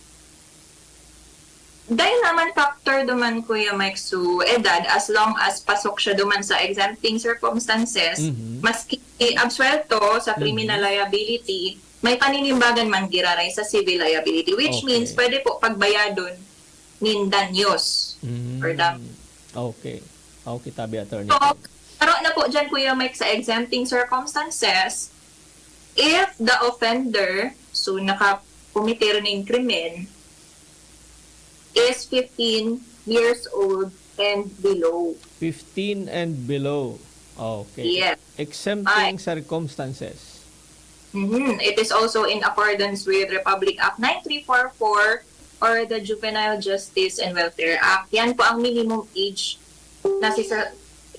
Dai naman factor duman, Kuya Mike, so edad, as long as pasok siya duman sa exempting circumstances, Mhm. maski absuelto sa criminal Mhm. liability, may paninimbagan man giraray sa civil liability, which Okay. means pwede po pagbayadon nin danyos Mm. or dam- Okay. Okay, tabi, attorney. So, taro na po dyan, Kuya Mike, sa exempting circumstances, if the offender, so nakakometer nin krimen, is fifteen years old and below. Fifteen and below. Okay. Yes. Exempting Ay. circumstances. Mhm. It is also in accordance with Republic Act nine three four four or the Juvenile Justice and Welfare Act. Yan po ang minimum age na sisa-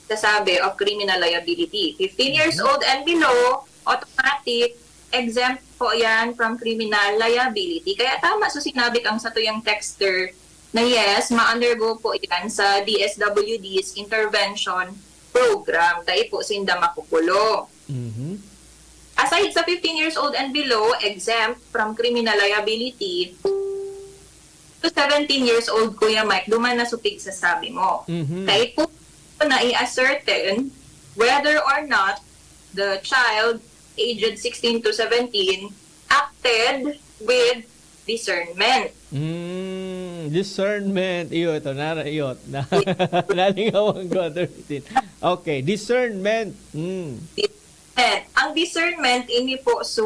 sasabi of criminal liability. Fifteen years Mhm. old and below, automatic, exempt po yan from criminal liability. Kaya tama sa sinabi kang satuyang texter na yes, ma-undergo po yan sa D S W D's intervention program. Dai po sinda makukulong. Mhm. Aside sa fifteen years old and below, exempt from criminal liability, to seventeen years old, Kuya Mike, duman na supig sa sabi mo. Mhm. Kaya po na i-ascertain whether or not the child aged sixteen to seventeen acted with discernment. Mm, discernment. Iyo, ito. Nara, iyo. Na, nalingawan ko, attorney. Okay, discernment. Mm. Discernment. Ang discernment, ini po, so,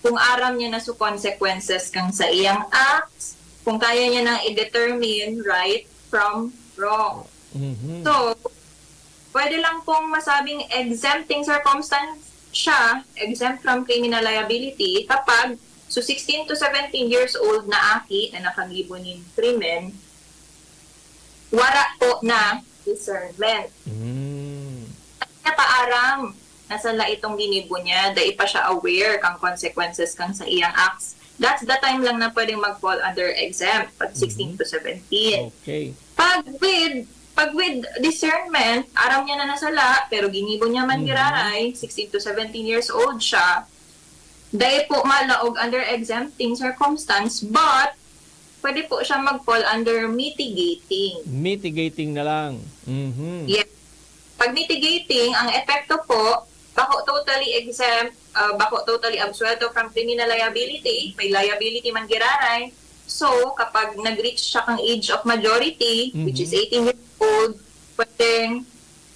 kung aram niya na so consequences kang sa iyang acts, kung kaya niya nang i-determine right from wrong. Mhm. So, pwede lang pong masabing exempting circumstance siya, exempt from criminal liability, kapag so sixteen to seventeen years old na aki na nakagibo nin krimen, wara po na discernment. Mm. Napaaram na sala itong ginibo niya, dai pa siya aware kang consequences kang sa iyang acts. That's the time lang na pwedeng mag-fall under exempt, pag sixteen Mhm. to seventeen. Okay. Pag with, pag with discernment, aram niya na nasala, pero ginibo niya man Mhm. giraray, sixteen to seventeen years old siya, dai po malaog under exempting circumstance, but pwede po siya mag-fall under mitigating. Mitigating na lang. Mhm. Yes. Pag mitigating, ang epekto po, bako totally exempt, ah, bako totally absuelto from criminal liability, may liability man giraray. So, kapag nag-reach siya kang age of majority, which is Mhm. eighteen years old, pwedeng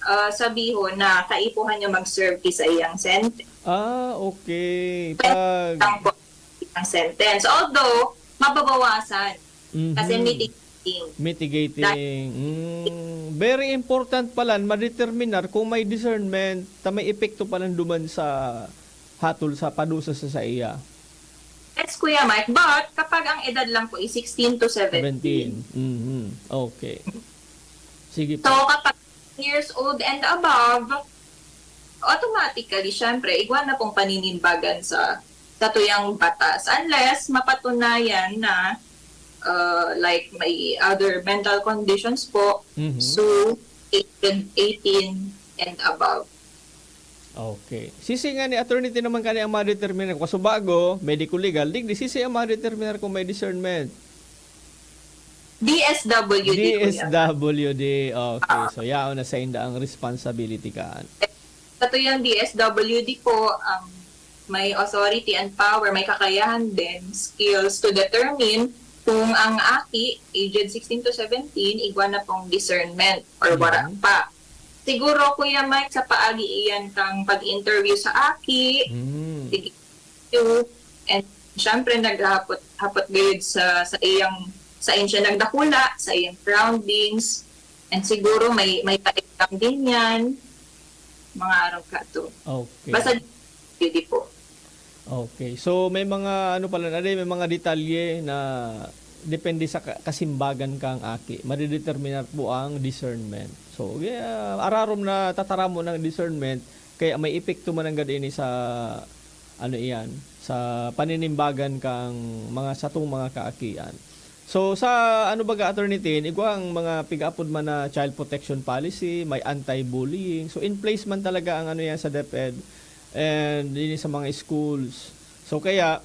ah, sabihon na kaipuhan niya mag-serve ki sa iyang sentence. Ah, okay. Pag Ang po ang sentence. Although, mababawasan. Mhm. Kasi mitigating. Mitigating. Mm, very important pala, madeterminar kung may discernment, ta may epekto pala duman sa hatol sa padusa sa saiya. Yes, Kuya Mike. But, kapag ang edad lang po is sixteen to seventeen. Seventeen. Mhm. Okay. Sige So, po. kapag years old and above, automatically, syempre, igwa na pong paninimbagan sa, sa tuyang batas. Unless mapatunayan na, uh, like, may other mental conditions po. Mhm. So, aged eighteen and above. Okay. Sisi nga ni attorney, ti naman kani ang madeterminar? Kasubago, medico legal, digdi sisi ang madeterminar kung may discernment? D S W D, Kuya. D S W D. Okay. So, yaon na sa inda ang responsibility kan. Sa tuyang D S W D po, ang may authority and power, may kakayahan din, skills to determine kung ang aki, aged sixteen to seventeen, igwa na pong discernment or wala Mhm. pa. Siguro, Kuya Mike, sa paagi iyan kang pag-interview sa aki, Mm. sige, you, and syempre, naghahapot-hapot gayud sa, sa iyang, sa siya nagdakula, sa iyang surroundings, and siguro may, may pa-exam din yan, mga araw ka to. Okay. Basta, D S W D po. Okay. So, may mga, ano pala na rin, may mga detalye na depende sa ka- kasimbagan kang aki. Madideterminar po ang discernment. So, yeah, ararom na tataramon ang discernment, kaya may epekto man nanggad ini sa, ano iyan, sa paninimbagan kang mga satong mga kaakian. So, sa, ano baga, Attorney Tin, igwa ang mga pigaapod man na child protection policy, may anti-bullying. So, in place man talaga ang, ano yan, sa DepEd and din sa mga schools. So, kaya,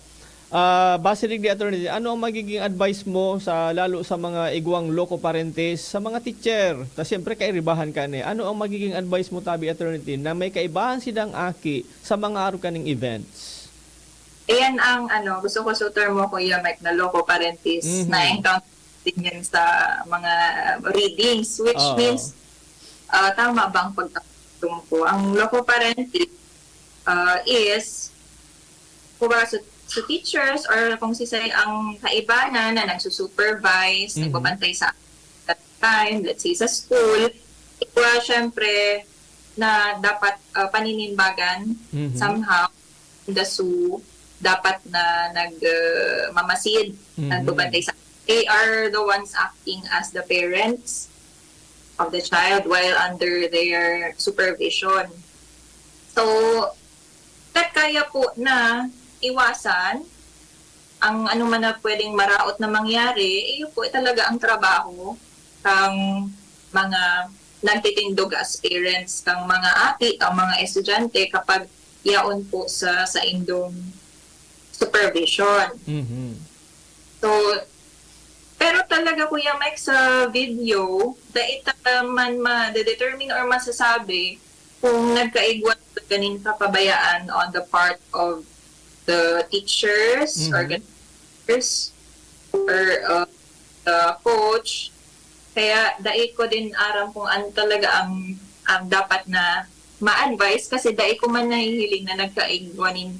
Ah, base digdi, Attorney Tin, ano ang magiging advice mo sa, lalo sa mga igwang loco parentes, sa mga teacher? Ta siyempre, kairibahan ka ni. Ano ang magiging advice mo tabi, Attorney Tin, na may kaibahan sidang aki sa mga arog kaning events? Ayan ang ano, gusto ko sutor mo, Kuya Mike, na loco parentes. Mhm. Na-encounter din yan sa mga readings, which Oo. means, ah, tama ba ang pagkakaroon ko? Ang loco parentes ah, is, kumbaga sa, sa teachers or kung sisay ang kaibanan na nagsusupervise, Mhm. nagbabantay sa that time, let's say sa school, ito, syempre, na dapat ah, paninimbagan Mhm. somehow, the su dapat na nag ah, mamasid, Mhm. nagbabantay sa, they are the ones acting as the parents of the child while under their supervision. So, hangga't kaya po na iwasan ang ano man na pwedeng maraot na mangyari, iyo po talaga ang trabaho kang mga nagtitindog as parents, kang mga aki, kang mga estudyante kapag yaon po sa saindong supervision. Mhm. So, pero talaga, Kuya Mike, sa video, dai ta man ma-determine or masasabi kung nagkaigwa ganin kapabayaan on the part of the teachers, Mhm. organizers, or uh, the coach. Kaya dai ko din aram kung ano talaga ang, ang dapat na ma-advise kasi dai ko man nahihiling na nagkaigwa nin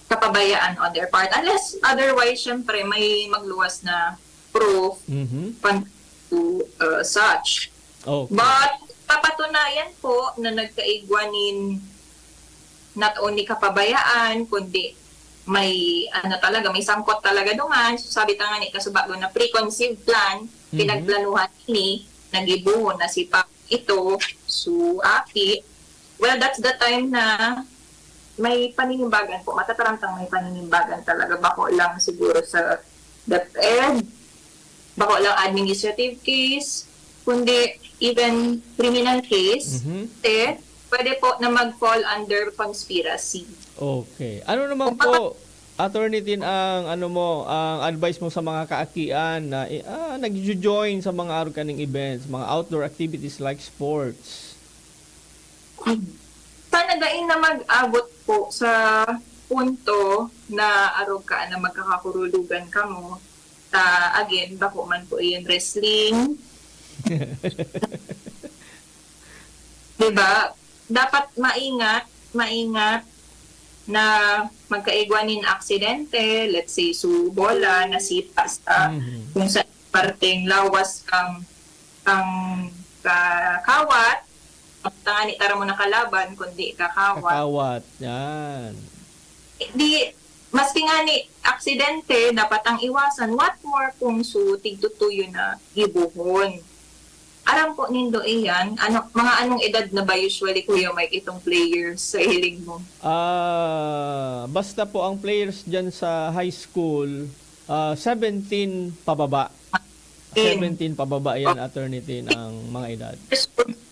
kapabayaan on their part. Unless otherwise, syempre, may magluwas na proof Mhm. pan to uh, such. Okay. But papatunayan po na nagkaigwa nin not only kapabayaan, kundi may ano talaga, may sangkot talaga dungan. So, sabi ta nga ni kasubago na preconceived plan, Mhm. pinagplanuhan ini, nagibohon na si pa ito, so aki. Well, that's the time na may paninimbagan po, matataramtang may paninimbagan talaga. Bako lang siguro sa DepEd, bako lang administrative case, kundi even criminal case, Mhm. eh, pwede po na mag-fall under conspiracy. Okay. Ano naman Kung po, Attorney Tin, ang ano mo, ang advice mo sa mga kaakian na eh, ah, nagjo-join sa mga arog kaning events, mga outdoor activities like sports? Sana dai na mag-abot po sa punto na arog ka na magkakakurulugan kamo. Ta, again, bako man po iyon wrestling. Di ba? Dapat maingat, maingat na magkaigwa nin aksidente, let's say, su bola, nasipa sa Mhm. kung sa parteng lawas kang, kang kakawat, tangani tara mo nakalaban, kundi kakawat. Kakawat. Yan. Di, maski nga ni aksidente, dapat ang iwasan. What more kung su tigtutuyo na gibohon? Aram po nindo iyan, ano, mga anong edad na ba usually, Kuya Mike, itong players sa hiling mo? Ah, basta po ang players diyan sa high school, ah, seventeen pababa. Tin. Seventeen pababa yan, Attorney Tin, ang mga edad.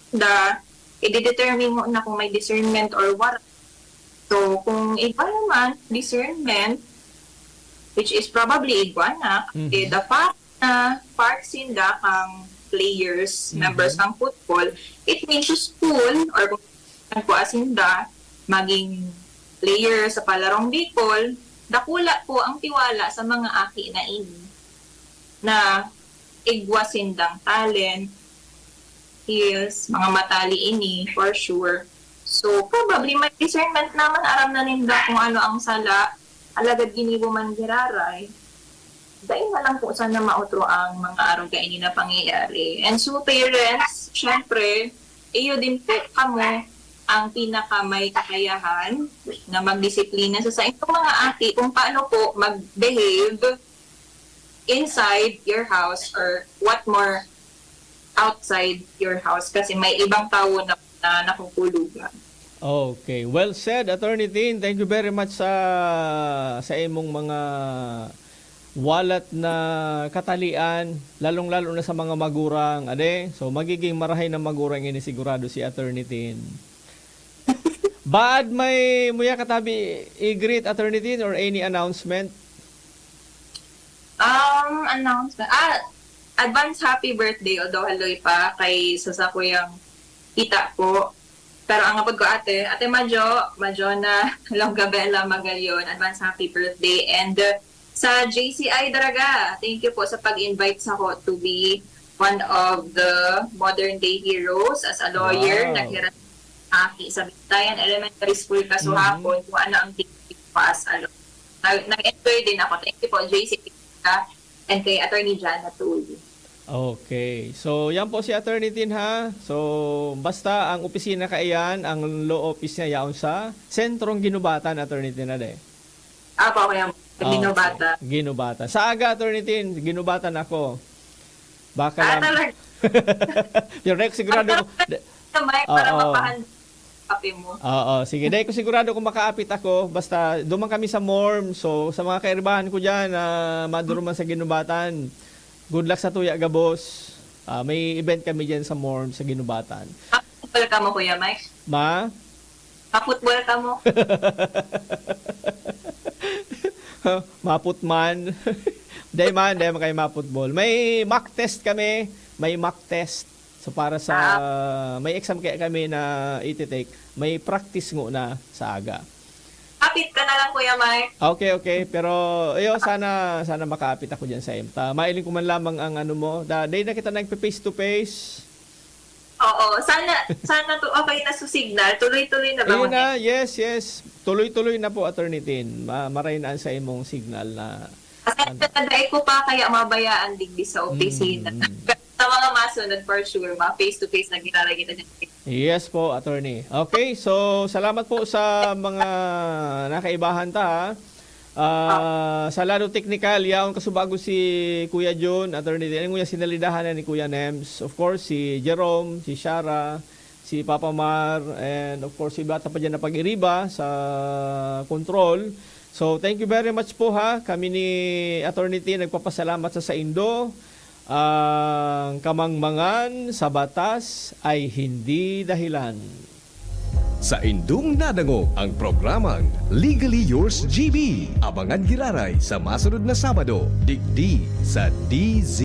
Da, i-determine mo na kung may discernment or what. So, kung igwa naman, discernment, which is probably igwa na, Mhm. eh, the fact na part sinda kang players, Mhm. members ng football, it means sa school or kung saan po asinda maging player sa Palarong Bicol, dakula po ang tiwala sa mga aki na ini na igwa sindang talent, skills, mga matali ini, for sure. So, probably may discernment naman, aram na ninda kung ano ang sala, alagad ginibo man giraray. Dai na lang po sana maotro ang mga arog kaini na pangyayari. And so, parents, syempre, iyo din po kamo ang pinaka may kakayahan na magdisiplina sa saindong mga aki kung paano po mag-behave inside your house or what more outside your house kasi may ibang tawo na, na nakukulugan. Okay. Well said, Attorney Tin. Thank you very much sa sa imong mga walat na katalian, lalong-lalo na sa mga magurang, ade. So, magiging marahay na magurang ini sigurado si Attorney Tin. Baad may muya katabi i-greet, Attorney Tin, or any announcement? Ang announcement, ah, advance happy birthday, although haloy pa, kay sa sakuyang kita po. Pero ang apod ko, ate, Ate Majo, Majona Longabella Magallon, advance happy birthday. And uh, sa J C I Daraga, thank you po sa pag-invite sa ko to be one of the modern day heroes as a lawyer. Wow. Naghirap aki sa Bintayan Elementary School, kaso Mhm. hapon, kung ano ang tingin ko as a lawyer. Nag-, nag-enjoy din ako. Thank you po, J C I Daraga. And kay Attorney Jana Tully. Okay. So, yan po si Attorney Tin, ha? So, basta ang opisina kaiyan, ang law office niya yaon sa Sentrong Ginubatan, Attorney Tin, ade. Apo, kaya Ah, Ginubatan. Okay. Ginubatan. Sa aga, Attorney Tin, Ginubatan ako. Baka Ah, lang. Talaga? Pero dai ko sigurado Ang ko, da-, Sa mic para Oo. mapahanda kape mo. Oo, sige. Dai ko sigurado kung makaapit ako. Basta, duman kami sa MORMS. So, sa mga kairibahan ko dyan na maduruman sa Ginubatan, good luck sa tuya gabos. Ah, may event kami dyan sa MORMS sa Ginubatan. Kaputbol ka mo, Kuya Mike? Ma? Kaputbol ka mo? Maputman. Dai man, dai man kayo maputbol. May mock test kami. May mock test. So, para sa, Ah. may exam kaya kami na iti-take, may practice ngona sa aga. Apit ka na lang, Kuya Mike. Okay, okay. Pero, ayo, sana, sana makaapit ako dyan sa M T A. Mailing ko man lamang ang ano mo. Da, dai na kita nagpe-face to face. Oo. Sana, sana to okay na sa signal. Tuloy-tuloy na ba, Ayun Kuya? na, yes, yes. Tuloy-tuloy na po, Attorney Tin. Ma-, maray na sa imong signal na Pasensya na, dai ko pa kaya mabayaan digdi sa opisina. Mm. Sa mga masunod, for sure, mga face-to-face na ginaragita niya. Yes po, attorney. Okay, so salamat po sa mga nakaibahan ta, ha. Ah, sa lado teknikal, yaon kasubago si Kuya Jun, attorney. Yan ang sinalidahan na ni Kuya Nems. Of course, si Jerome, si Shara, si Papa Mar, and of course, iba ta pa dyan na pag-iriba sa control. So, thank you very much po, ha. Kami ni Attorney T nagpapasalamat sa saindo. Ang kamangmangan sa batas ay hindi dahilan. Saindong nadangog ang programang Legally Yours G B. Abangan giraray sa masunod na Sabado, digdi sa D Z.